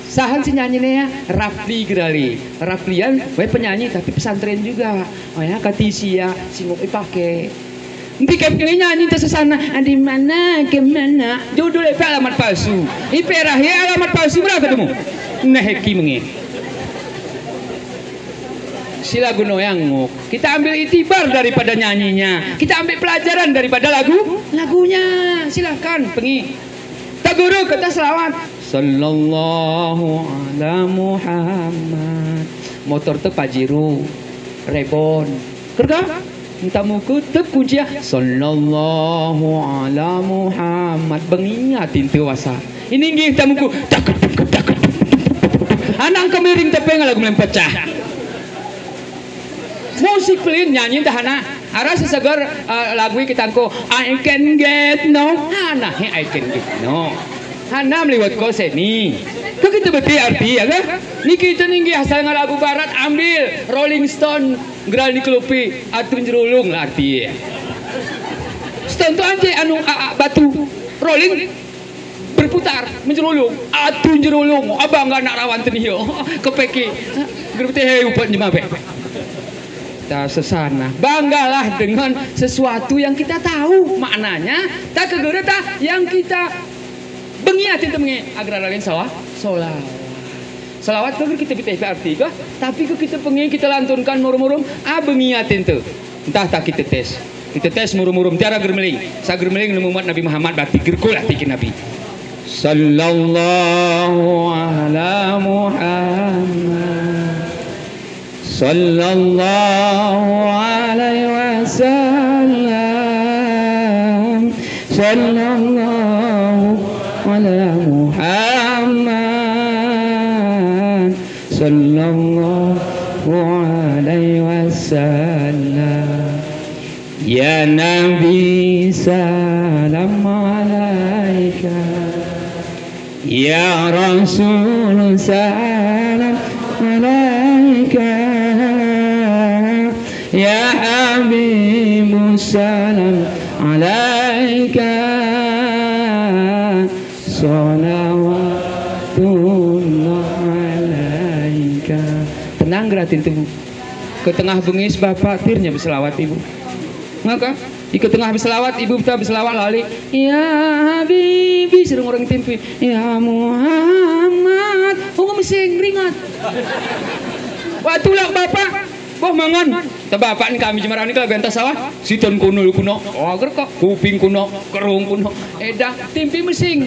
Sahan si nyanyi ne ya, Rafli gerale. Raflian, we penyanyi tapi pesantren juga. Oh ya, kati sia, singok ipake. Enti ke penyanyi tersesana, di mana ke mana? Judul ipe alamat palsu. Ipe rahi alamat palsu, berapa ketemu? Nah, heki menge. Si lagu no yang ngok. Kita ambil itibar daripada nyanyinya. Kita ambil pelajaran daripada lagu, lagunya. Silakan, pengi. Taguru kata selawat. Sallallahu ala Muhammad. Motor te Pajero, Reborn. Kerga? Enta muku tep kunci ya. Sallallahu ala Muhammad. Bengi atin te wasa. Ini nggih enta muku. Tak, tak, tak, tak. Anak kemiring tepeng lagu melempet cah. Musik pelin nyanyi dah anak. Ara seseger, eh, lagu kita ngko, "I can get no." Hana, he, "I can get no." Hana meliwat ko seni. Ke kita beti arti, ya ke? Ni kita ninggi asal ngalagu barat, ambil Rolling Stone, geral ni kelupi, atun jerulung lah arti. Stone tu anje anu, a, a, batu. Rolling berputar, menjerulung, atun jerulung, abang nggak anak rawan teniyo, kepeki, gerpete he upan jemabe. Ta sesana, banggalah dengan sesuatu yang kita tahu maknanya, ta kegere ta yang kita bengi atin te menge agar lain sawa, solawat. Solawat ke kita pitih arti ke, tapi ke kita pengen kita lantunkan murum-murum, a bengi atin te. Entah ta kita tes. Kita tes murum-murum, tiara germeling. Sa germeling nemu mat Nabi Muhammad, berarti gerkul ati ke Nabi. Sallallahu ala Muhammad. Sallallahu alaihi wasallam. Sallallahu ala Muhammad. Sallallahu alaihi wasallam. Ya Nabi, salam alaika. Ya Rasul, salam alaika. Ya Habibu, salam alaika. Salawatullah alaika. Tenang geratin tubuh. Ke tengah bengis Bapak tirnya berselawat Ibu. Ngaka? Ika tengah berselawat, Ibu ta berselawat lali. Ya Habibi, serung orang timpi. Ya Muhammad. Oh, ngemesing, ringat. Wah, tulak Bapak. Boh mangan. Ta Bapak ni kami jemaran ni kalo gentas sawah. Siton kunul kuno. Oh, ger kok. Kuping kuno. Kerung kuno. Edah, timpi mesing.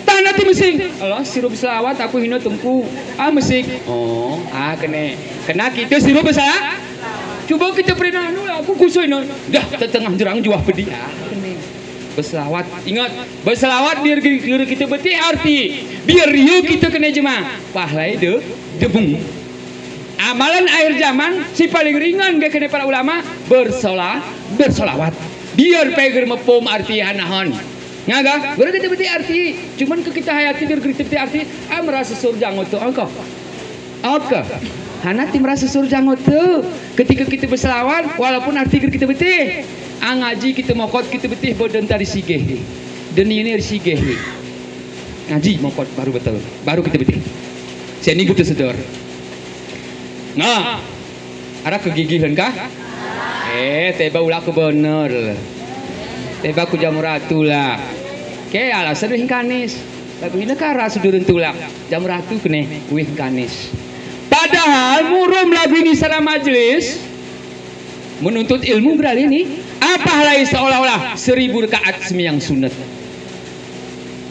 Tana ti mesing. Alah, sirup selawat aku hino tengku. Ah, mesing. Oh, ah, kene. Kena kita sirup selawat. Cuba kita pernah anu lah, aku kusui no. Dah, tetengah jerang juah pedi. Ah, kene. Berselawat. Ingat, berselawat biar geri, geri kita beti arti. Biar rio kita kena jema. Pahlai de, debung. Amalan akhir zaman, si paling ringan ge kene para ulama, bersola, bersolawat. Biar peger mepom arti anahan. Ngaga, guru kita beti arti, cuman ke kita hayati biar guru kita beti arti, a merasa surga ngoto angka. Oke. Hana ti merasa surga ngoto. Ketika kita berselawat, walaupun arti guru kita beti, a ngaji kita mokot kita beti boden tari sigeh. Deni ini sigeh. Ngaji mokot baru betul. Baru kita beti. Seni kita sedor. Nah, ara kegigihan kah? Eh, teba ulak ku bener. Teba ku jamu ratu lah. Ke alasan wih kanis. Lagu ini kara sudurun tulak. Jamu ratu kene wih kanis. Padahal murum lagu ini secara majelis menuntut ilmu beralih ni. Apa halai seolah-olah seribu rekaat sembayang sunat.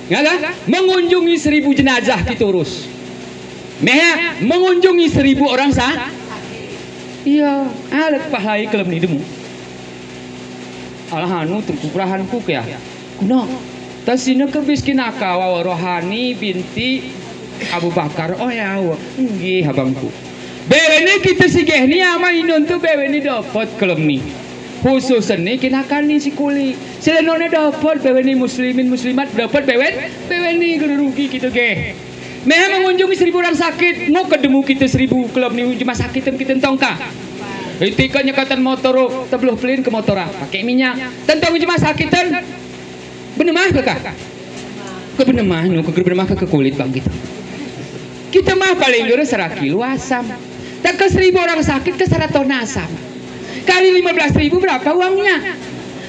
Ngga? Mengunjungi seribu jenazah kita urus. Meh, mengunjungi seribu orang sa-, iya, alek pahalai kelem ni demu. Alah anu, Tengku Prahanku kaya. Kuna, tasina ke bis kinaka wawa rohani binti Abu Bakar. Oh ya, wa. Nggih, abangku. Beweni kita sigeh ni ama inun tu beweni dapet kelem ni. Khususen ni kinakan ni sikuli. Seleno'ne dapet beweni muslimin muslimat dapet bewen, beweni guru rugi kita geh. Meh mengunjungi seribu orang sakit, ngok kedemu kita seribu kelem ni jema sakiten kita entong ka. Itika nyekatan motor, tebluh pelin ke motor, pake minyak. Tentong jema sakiten. Benemah ke ka? Ke benemah, nu ke benemah ke, ke kulit bang kita. Kita mah paling guru sara kilo asam. Tak ke seribu orang sakit ke sara ton asam. Kali lima belas ribu berapa uangnya?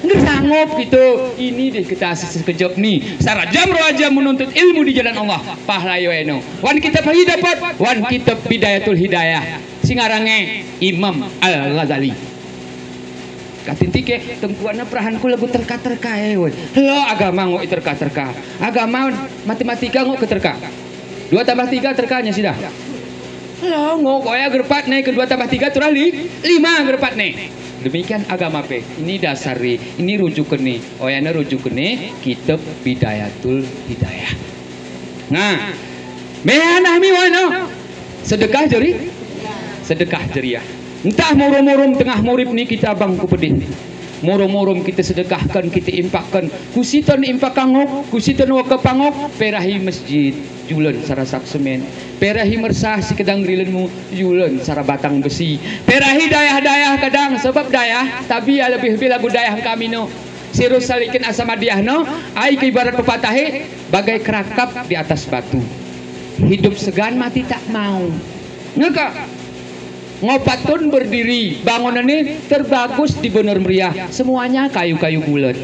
Nggak sanggup gitu. Ini deh kita sekejap ni. Sara jam dua jam menuntut ilmu di jalan Allah. Pahala yo eno. Wan kita pagi dapat, wan kita Bidayatul Hidayah. Sing arange Imam Al-Ghazali. Katintike, Tengku, ana perahanku lagu terka-terka, eh, woi. Lo agama ngok terka-terka. Agama matematika ngok ke terka. Dua tambah tiga terkanya sudah. Lo ngok oya gerpat ne ke dua tambah tiga turah li-, lima gerpat ne. Demikian agama pe. Ini dasar ni, ini rujuken ni. Oyane rujuken ni kitab Bidayatul Hidayah. Nah, meh anah mi wano. Sedekah jari-, sedekah jariah. Entah murum-murum tengah murip ni kita bang ku pedih ni. Murum-murum kita sedekahken, kita impakken. Kusiton impakan ngok, kusiton wakapan ngok, perahi masjid, julen sara sak semen. Perahi mersah si kedang gerilenmu, julen sara batang besi. Perahi dayah-dayah kedang, sebab dayah, tabi ya lebih-lebih lagu dayah kami no. Sirus salikin asa madiah no, ai ke ibarat pepatah e, bagai kerakap di atas batu. Hidup segan, mati tak mau. Ngeka, ngopatun berdiri, bangunan ini terbagus di Bener Meriah, semuanya kayu-kayu bulet.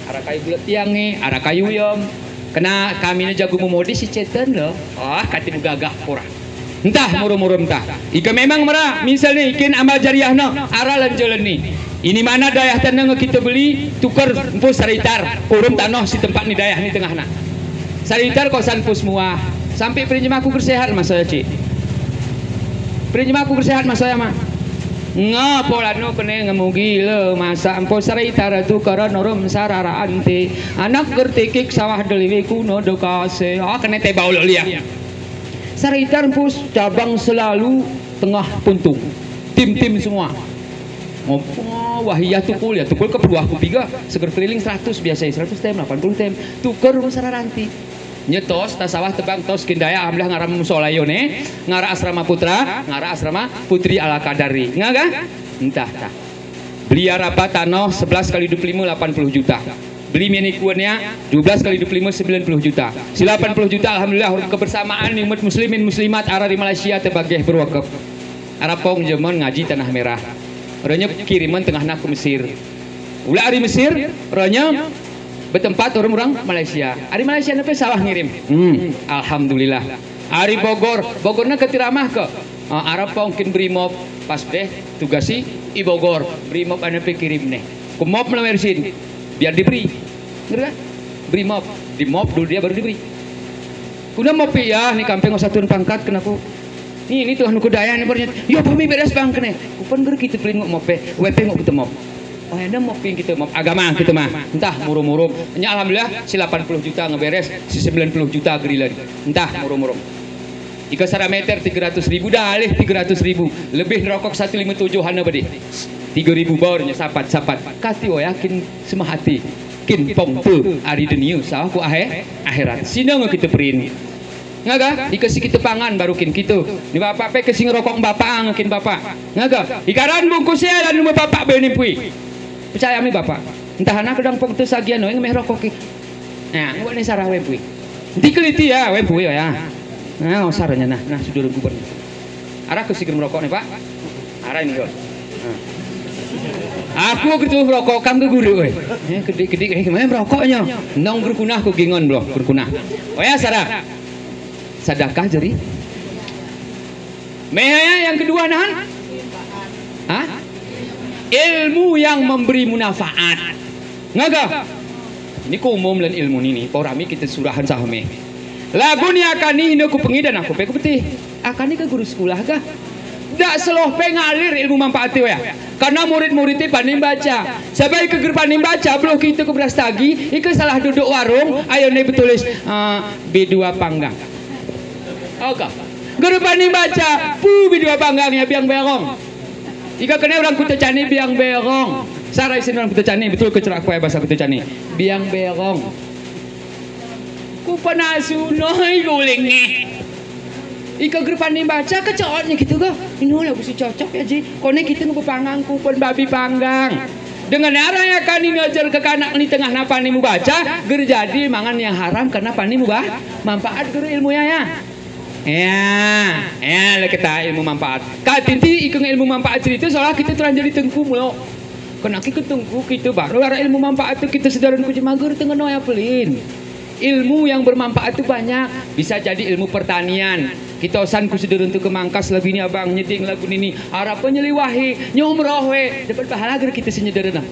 Ara kayu bulet tiang e, ara kayu yom. Kena kami ne jago memodis si Ceten lo. Ah, kati begagah pura. Entah murum-murum entah. Ika memang mera, misalnya ikin amal jariah no, ara lanjelen ni. Ini mana dayah tanah nge kita beli, tuker empu saritar, urum tanoh si tempat ni dayah ni tengah na. Saritar kosan empu semua. Sampai perinjemaku gersehat masa ya, Cik. Perinjemaku gersehat masa ya, Mak. Nga polano kene ngemugi le masa empu saritar tukeran urum sarara ante. Anak gertikik sawah deliwe kuno dekase. Ah, kene tebau lo liah. Saritar empus cabang selalu tengah puntung. Tim-tim semua. Ngomong, wah, iya tukul, ya tukul ke peluah ku piga. Seger keliling seratus biasa, seratus tem, delapan puluh tem. Tuker urum sara ranti. Nyetos, ta sawah tebang tos kin dayah, amlah ngara musolayo ne, ngara Asrama Putra, ngara Asrama Putri Al-Qadari. Ngga? Entah, tah. Beli arapa tanoh sebelas kali dua puluh lima, delapan puluh juta. Beli mini kuenya, dua belas kali dua puluh lima, sembilan puluh juta. Si delapan puluh juta, alhamdulillah, urung kebersamaan ni umat muslimin muslimat ara di Malaysia tebageh berwakaf. Ara pong jaman ngaji Tanah Merah. Ranya kiriman tengah na ke Mesir. Ula ari Mesir, ranya betempat urung-urung Malaysia. Ari Malaysia ne pe sawah ngirim. Hmm, alhamdulillah. Ari Bogor, Bogor ne ketiramah ke? Ah, ara pong kin Brimob, pas deh tugasi i Bogor, Brimob ane pe kirim ne. Ku mop melawer sin, biar diberi. Ngerti kan? Brimob, dimop dulu dia baru diberi. Kuna mop ya, ni kampeng osatun pangkat kena ku. Ni, ni tuh anu kedaya ni barunya. Yo, pami beres bang kene. Kupan guru kita pelin ngok mop pe, wepe ngok kita mop. Oh, ada mop ping kita mop. Agama kita mah. Entah murum-murum. Nya alhamdulillah, si delapan puluh juta ngeberes, si sembilan puluh juta gerilan. Entah murum-murum. Ika sara meter tiga ratus ribu, dah alih tiga ratus ribu. Lebih rokok satu lima tujuh hana badi. Tiga ribu baurnya sapat-sapat. Kati o yakin semahati. Kin pong tu ari dunia, sawah ku ahe-, akhirat. Sina nge kita perin. Ngaga, ika si kita pangan baru kin kita. Ni bapak pe ke sing rokok bapak ang kin bapak. Ngaga, ikaran bungkus ya lan rumah bapak beni pui. Percaya mi bapak. Entah anak kedang pong tu sagian no, yang meh rokok ki. Nah, ngok ni sarah wempui. Enti keliti ya, wempui ya. Nah, osarnya nah, nah, sudur gubernur. Arah ke siger merokok ni, Pak. Arah ini, yo. Nah. Aku gitu merokok, kam ke guru, weh. Eh, kedik-kedik, eh, gimana merokoknya? Nong berkunah ku gingon, bro, berkunah. Oh ya, sarah. Sedekah jari. Meh ya, yang kedua, nah. Hah? Ilmu yang memberi munafaat. Ngagaw. Ini ku umum lan ilmu nini, pa rami kite surahan sahame. Lagu ni akani hino ku pengi dan aku pe ku peti. Akani ke guru sekulah ga. Dak seloh pe ngalir ilmu manfaat te wa ya. Karna murid-murid te paning baca. Sabab ike ger paning baca, beluk kite ke berastagi, ike salah duduk warung, ayone betulis, eh, B dua panggang. Oke. Ger paning baca, pu B dua panggang ya, biang berong. Ika kene orang Kuta Cani biang berong. Sarai sin orang Kuta Cani, betul ke cerak kuai bahasa Kuta Cani. Biang berong. Ku panasu noi gulingnya. Ika ger paning baca, kecotnya gitu ga. Ini lah busi cocok ya ji. Kone gitu nge bepanggang, ku pen babi panggang. Dengan arah ya kani ngajar ke kanak ni tengah napa ni mu baca, ger jadi mangan yang haram karna paning mu ba-, manfaat ger ilmu ya ya. Ya, ya, le kita ilmu manfaat. Ka tinti ikeng ilmu manfaat cerita, seolah kita terlanjur jadi tengku mulo. Kena kita tengku, kita baru ada ilmu manfaat tu kita sedaran ku jemager tengah noya pelin. Ilmu yang bermanfaat tu banyak. Bisa jadi ilmu pertanian. Kita osan ku sedaran tu ke Mangkas lagu ini abang, nyeding lagu ini. Arap nyeliwahi, nyumroh we. Dapat pahala ger kita senyedaran.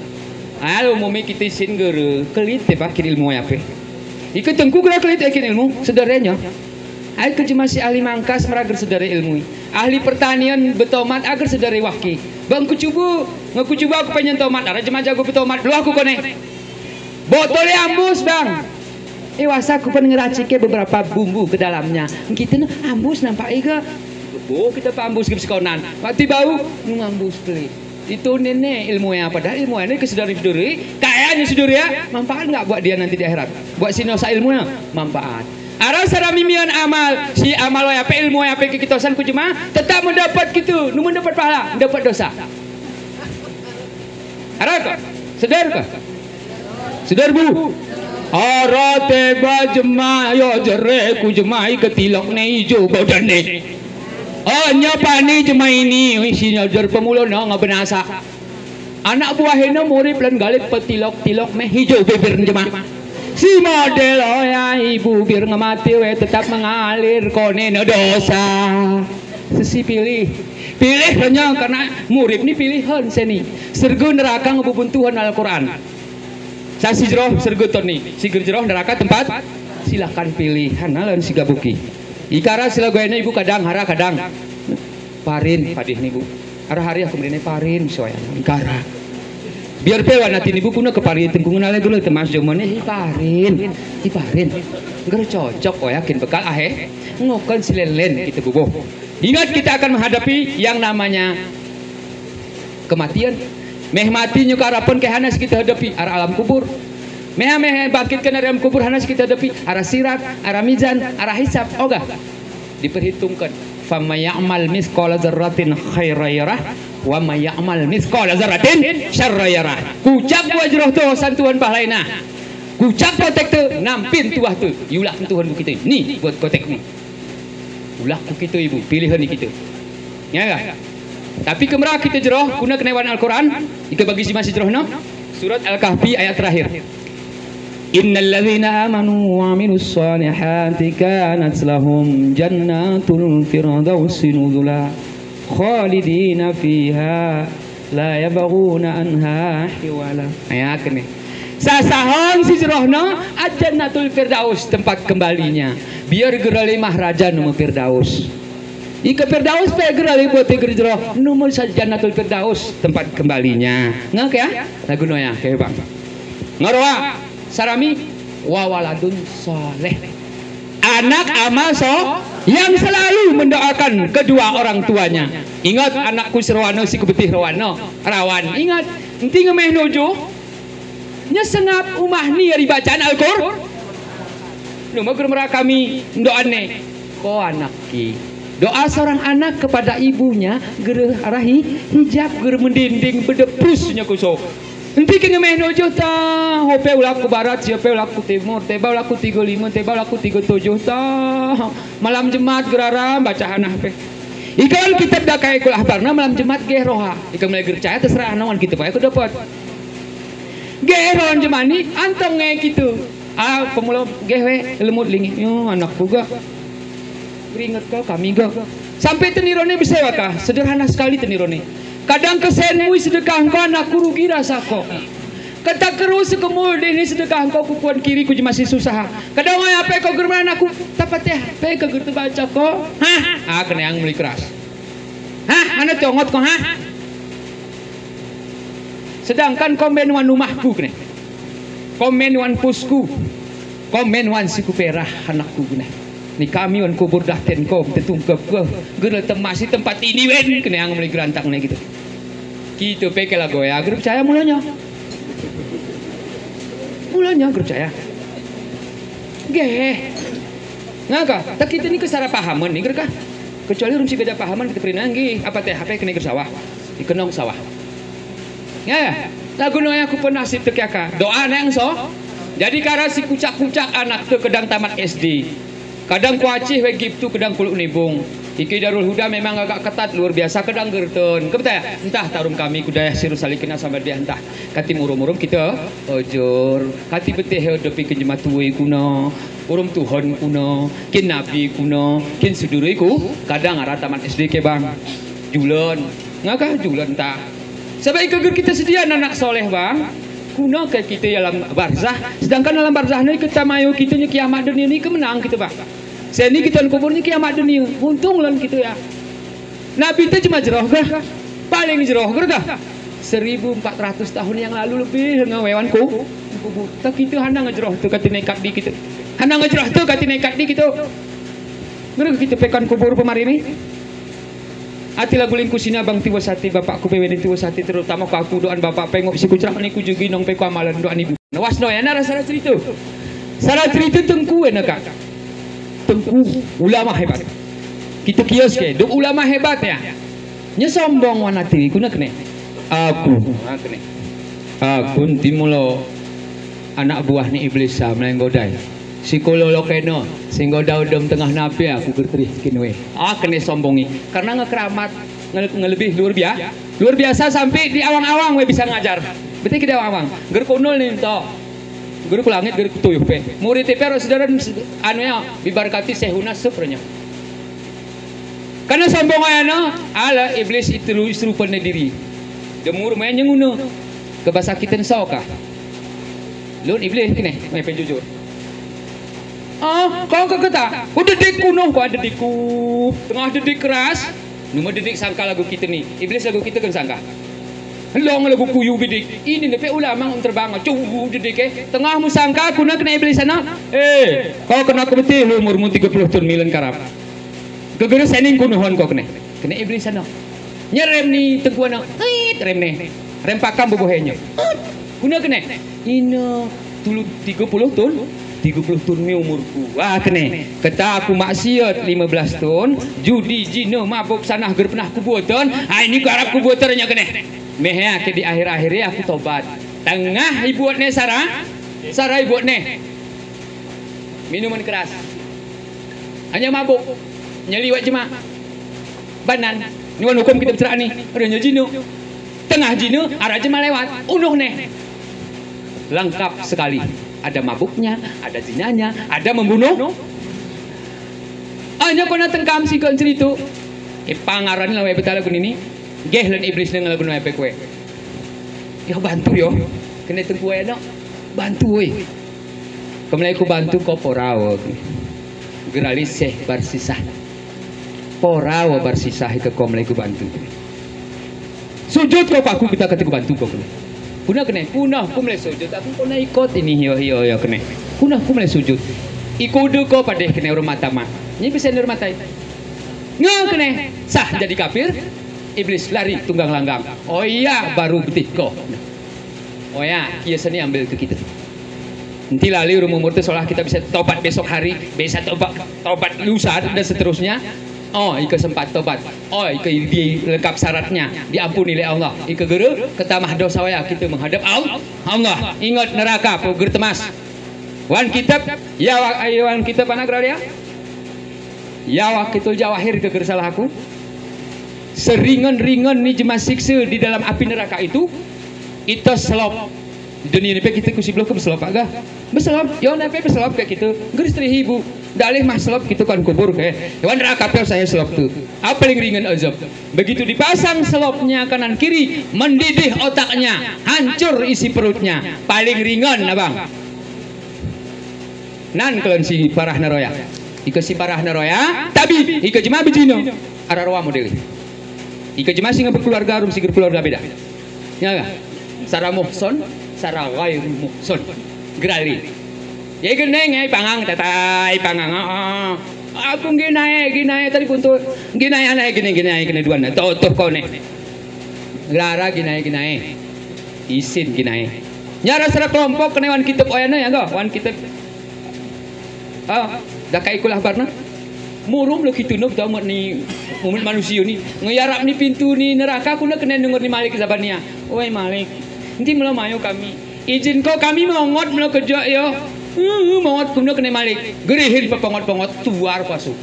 Alo mumi kita sin ger, kelit te pakir ilmu ape. Ika tengku ger kelit ekin ilmu, sederanya. Ay ke jema si ahli Mangkas mera ger sedere ilmu. Ahli pertanian betomat ager sedere wahki. Bang kucuba, nge kucuba aku penyen tomat, ara jema jago betomat, beluh aku kone. Botole ambus, bang. E, wasa aku pen ngeracike beberapa bumbu ke dalamnya. Kite ne ambus nampak iga. Bo kita pa ambus ke sekonan. Waktu bau, nung ambus keli. Itu nene ilmu ya, padahal ilmu ini kesedari suduri, kayanya suduri ya, manfaat nggak buat dia nanti di akhirat? Buat sino sa ilmunya, manfaat. Ara sara mimian amal, si amal wa ya pe, ilmu wa ya pe, kekitosan ku jema, tetap mendapat gitu, nu mendapat pahala, mendapat dosa. Ara ka? Sedar ka? Sedar bu. Ara teba jema, yo jere ku jema, ike tilok ne ijo bodane. Oh, nya pani jema ini, isi nya jer pemulo na nga benasa. Anak buah eno murip lan galip petilok-tilok me hijau bibir jema. Si model oya ibu bir ngemati we tetap mengalir kone ne dosa. Sesi pilih. Pilih renya karena murip ni pilihan seni. Serga neraka ngebubuntuhan Al-Quran. Sa si jeroh serga toni, si ger jeroh neraka tempat. Silakan pilih. Hana lan si gabuki. Ikara sila goyana ibu kadang, hara kadang. Parin, padih ni bu. Ara hari aku merine parin, soyan. Ikara. Biar pewa nati ni bu, kuna ke parin, tengkungan ale gula, temas jomane, hi parin. Hi parin. Ger cocok, o yakin bekal, ahe. Ngokan silelen, kita bubuh. Ingat, kita akan menghadapi yang namanya kematian. Meh mati nyuka arapun ke hana si kita hadapi, ara alam kubur. Meh, meh bangkit ke alam kubur hana si kita hadapi, ara sirat, ara mizan, ara hisab, oga. Diperhitungkan. Faman ya'mal mithqala dzarratin khairan yarah, wa man ya'mal mithqala dzarratin syarran yarah. Kucak buah jeroh tu, santuan pahlaina. Kucak kotek tu, nampin tuah tu. Yulak Tuhan bu kita. Ni buat kotek ni. Ulah ku kita ibu, pilihan ni kita. Ya enggak? Tapi kemera kita jeroh, kuna kenewan Al-Quran, ika bagi si masih jeroh no. Surat Al-Kahfi ayat terakhir. Innal ladzina amanu wa amilus salihati kanat lahum jannatul firdausi nuzula. Khalidina fiha la yabghuna anha hiwala. Ayat ini. Sasahan si jeroh no, Al-Jannatul Firdaus tempat kembalinya. Biar gerali maharaja numa Firdaus. Ika Firdaus pe gerali buat ger jeroh, numa sa Jannatul Firdaus tempat kembalinya. Ngak ya? Lagu noya, ke bang. Ngarwa, sarami, wa waladun saleh. Anak amal so, yang selalu mendoakan kedua orang tuanya. Ingat, anakku si rowa no, si kubetih rowa no, rawan. Ingat, enti ngemeh nojo, nya sengap umah ni ari bacaan Al-Qur-, numa ger mera kami, doa ne. Ko anak ki. Doa seorang anak kepada ibunya, ger arahi, hijab ger mendinding bedepus nya kuso. Enti ke ngemeh nojo ta, hope ulak ku barat, siope ulak ku timur, teba ulak ku tiga lima, teba ulak ku tiga tujuh ta. Malam Jumat geraram baca hanah pe. Ikan kitab dakai kul ahbar na malam Jumat geh roha. Ikan mulai gercaya terserah nawan kita paya ku dapat. Geh rohan jemani antong nge kitu. Ah, pemula geh we lemut lingi. Yo, anak ku ga. Beringet ka kami ga. Sampai tenirone bisa waka. Sederhana sekali tenirone. Kadang kesen mu sedekah ngko, anakku, rugi rasa ko. Kata kerus kemul dini sedekah ngko, kukuan kiri ku jemasi susah. Kadang ay ape ko german anakku, tapateh ape ko gertu baca ko. Hah, ah, kene ang meli keras. Hah, mana tongot ko, hah? Sedangkan komen wan umahku kene. Komen wan pusku. Komen wan siku perah anakku kene. Ni kami wan kubur daten ko, tetungkep ko. Gere temasi tempat ini wen, kene ang meli gerantak ne gitu. Kita peke lagu ya, gere percaya mulanya. Mulanya gere percaya. Geh. Ngaka, tak kita ni kesara pahaman ni gere ka. Kecuali rumsi beda pahaman kita perinangi, apa teh, apa kene gere sawah. Ikenong sawah. Ya, lagu noya ku penasib tekiaka. Doa neng so. Jadi kara si kucak-kucak anak tu kedang tamat S D. Kadang kuacih we giptu kedang kuluk nibung. Iki Darul Huda memang agak ketat, luar biasa kedang gerten. Kebetaya, entah tarum kami kudaya siru salikina sama dia entah. Kati murum-murum kita ojor. Kati beteh dopi kenjematui kuna. Urum Tuhan kuna. Kin nabi kuna. Kin suduri ku. Kadang ara tamat S D ke bang. Julan. Ngaka julan ta. Sebab ika ger kita sedia anak soleh, bang. Kuna ke kita alam barzah, sedangkan alam barzah ni kita mayu kita nya kiamat dunia ni kemenang kita, bang. Seni kita kubur nya kiamat dunia. Untung lan kita ya. Nabi te cuma jeroh gah. Paling jeroh gah. Seribu empat ratus tahun yang lalu lebih ngawewan ku. Kubur. Tak kita hana ngajeroh tu kati nekat di kita. Hana ngajeroh tu kati nekat di kita. Ngere kita pekan kubur pemari ni. Ati lagu lingku sina bang tiwa sati, bapakku pewen tiwa sati, terutama ku aku doan bapak pengok si kucrak ni ku jugi nong peko amalan doan ibu. Nawas no ya nara sara cerita. Sara cerita tengku enaka. Tengku ulama hebat. Kita kios ke, duk ulama hebat ya. Nya sombong wan ati, kuna kene. Aku. Ha, kene. Aku nti mulo anak buah ni iblis sa melenggodai. Sikulo lo kena, singgo daw dem tengah nape aku gerterih kinwe. Ah, kene sombongi. Karena ngekeramat, nge-, ngelebih luar bia-, luar biasa sampai di awang-awang we bisa ngajar. Beti ke di awang-awang. Ger kunul ni to. Ger ku langit, ger ku tuyuh pe. Murid te pero saudara anu ya, bibarkati sehuna sepernya. Karena sombong ayana, ala iblis itu serupa ne diri. Demur main nyenguna. Kebasakiten saoka. Lun iblis kene, main penjujur. Ah, kau ke keta, udah dedik kuno, kau ada dedik ku, tengah dedik keras, numa dedik sangka lagu kita ni, iblis lagu kita kan sangka. Long lagu kuyu bidik, ini nepe ulamang terbang, cubu dedik eh, tengah mu sangka, kuna kena iblis sana, eh, kau kena kebetih lu umur mu tiga puluh tahun milen karap. Gegere sening kunuhon ko kene. Kene iblis sana. Nya rem ni tengku ana. Tit, rem ne. Rem pakam bebohenyo. Tit. Kuna kene. Ina tulu tiga puluh tun. Tiga puluh tun mi umurku. Wah, kene. Keta aku maksiat lima belas tun. Judi, jina, mabuk, sanah, ger penah kubuatan. Ai, ini ku arap kubuatan nya kene. Mehea ke di akhir-akhir aku tobat. Tengah ibuat ne sara. Sara ibuat ne. Minuman keras. Hanya mabuk, nya liwat jema. Banan, ni wan hukum kita bicara ni, ada nya jina. Tengah jina, ada jema lewat, unuh ne. Lengkap sekali. Ada mabuknya, ada zinanya, ada membunuh. Hanya kona tengkam singkong cerita. Ipangaran lawe betala kunini. Geh lan iblis dengan lagu nawe pekwe. Yo bantu yo. Kena tengkuwe no. Bantu woi. Kemlai ku bantu ko porawa. Gerali seh barsisah. Porawa barsisah ika ko mlai ku bantu. Sujud ko paku kita kati ku bantu ko kene. Kuna kene, kuna ku mlai sujud. Aku kona ikot ini hiyo hiyo hiyo kene. Kuna ku mlai sujud. Ikudu ko padeh kene urma tama. Ini bisa urma tai. Nge kene sah jadi kafir. Iblis lari tunggang langgang. Oh iya, baru betih ko. Oh ya, iya seni ambil ke kita. Nanti lali urung umur tu seolah kita bisa tobat besok hari, bisa tobat, tobat lusa dan seterusnya. Oh, ika sempat tobat. Oh, ika di lengkap syaratnya, diampuni oleh Allah. Ika guru, ketamah dosa waya kita menghadap Al-, Allah. Ingat neraka, ger temas. Wan kitab, ya wa-, ay, wan kitab anak raria. Ya wa kitul jawahir ke ger salah aku. Seringan-ringan ni jema siksa di dalam api neraka itu, ito selop. Di dunia ini pe kita ku sibloh ke beselop agak. Beselop, yo nape beselop kayak gitu. Ger istri ibu. Dalih mah selop kitu kan kubur ke. Wan rakapel saya selop tu. Apa paling ringan azab? Begitu dipasang selopnya kanan kiri, mendidih otaknya, hancur isi perutnya. Paling ringan, abang. Nan kelen si parah naroya. Ika si parah naroya, tabi, ika jema bejino. Ararwa modeli. Ika jema singa berkeluarga, arum si berkeluarga beda. Ya ga? Sara muhson, sara gairu muhson. Gerali. Ya, geneng, ya, ipangang, tata, ipangang, ah, ah. Aku ginae, ginae, tadi kuntul. Ginae, anae, ginae, ginae, ginae, duan. Totoh kone. Rara ginae, ginae. Isin ginae. Nyara sara kelompok kene wan kitab oyana, ya, ga? Wan kitab. Ah, dakai kulah barna. Murum lo kitu nuk tau mat ni, mumin manusia ni. Ngeyarap ni pintu ni neraka, kuna kene nungur ni malik sabania. Oi malik, enti melo mayo kami. Ijin ko kami mongot melo kejo yo. Uh, mongot kuna kene malik. Gerihin pa pongot-pongot tuar pasu.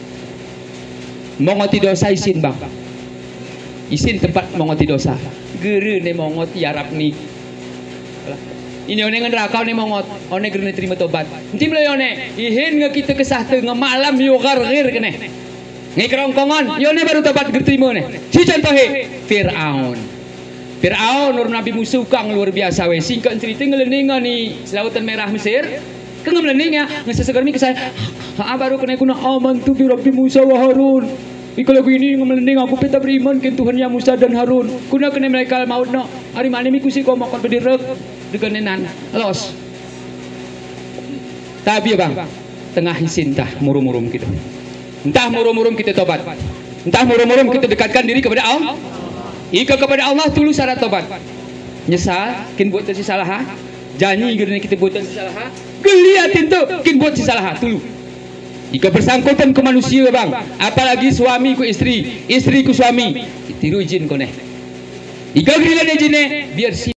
Mongoti dosa isin, bang. Isin tempat mongoti dosa. Geri ne mongot yarap ni. Ini one ngan rakau ne mongot, one geri ne terima tobat. Enti melo yone, ihin nge kite kesah te nge malam yo gargir kene. Nge kerongkongan, yone baru tobat geri terima ne. Si contohe, Fir'aun. Fir'aun, nur Nabi Musa ukang luar biasa we. Singkat cerita nge lening ni Lautan Merah Mesir. Ke nge melening ya, nge seseger mi kesah. Ha, baru kene kuna amantu bi Rabbi Musa wa Harun. Ika lagu ini nge melening aku peta beriman ken Tuhan ya Musa dan Harun. Kuna kene malaikat maut no. Ari mane mi kusi ko makon bedirek. Deganenan. Los. Tabi, bang. Tengah isin tah murum-murum kita. Entah murum-murum kita tobat. Entah murum-murum kita dekatkan diri kepada Allah. Ika kepada Allah tulu sarat tobat. Nyesal, kin buat si salah, ha? Janji geri ne kita buat si salah, ha? Geli atin tu, kin buat si salah, ha? Tulu. Ika bersangkutan ke manusia, bang. Apalagi suami ku istri, istri ku suami. Tiru ijin kone. Ika geri ne ijin ne, biar si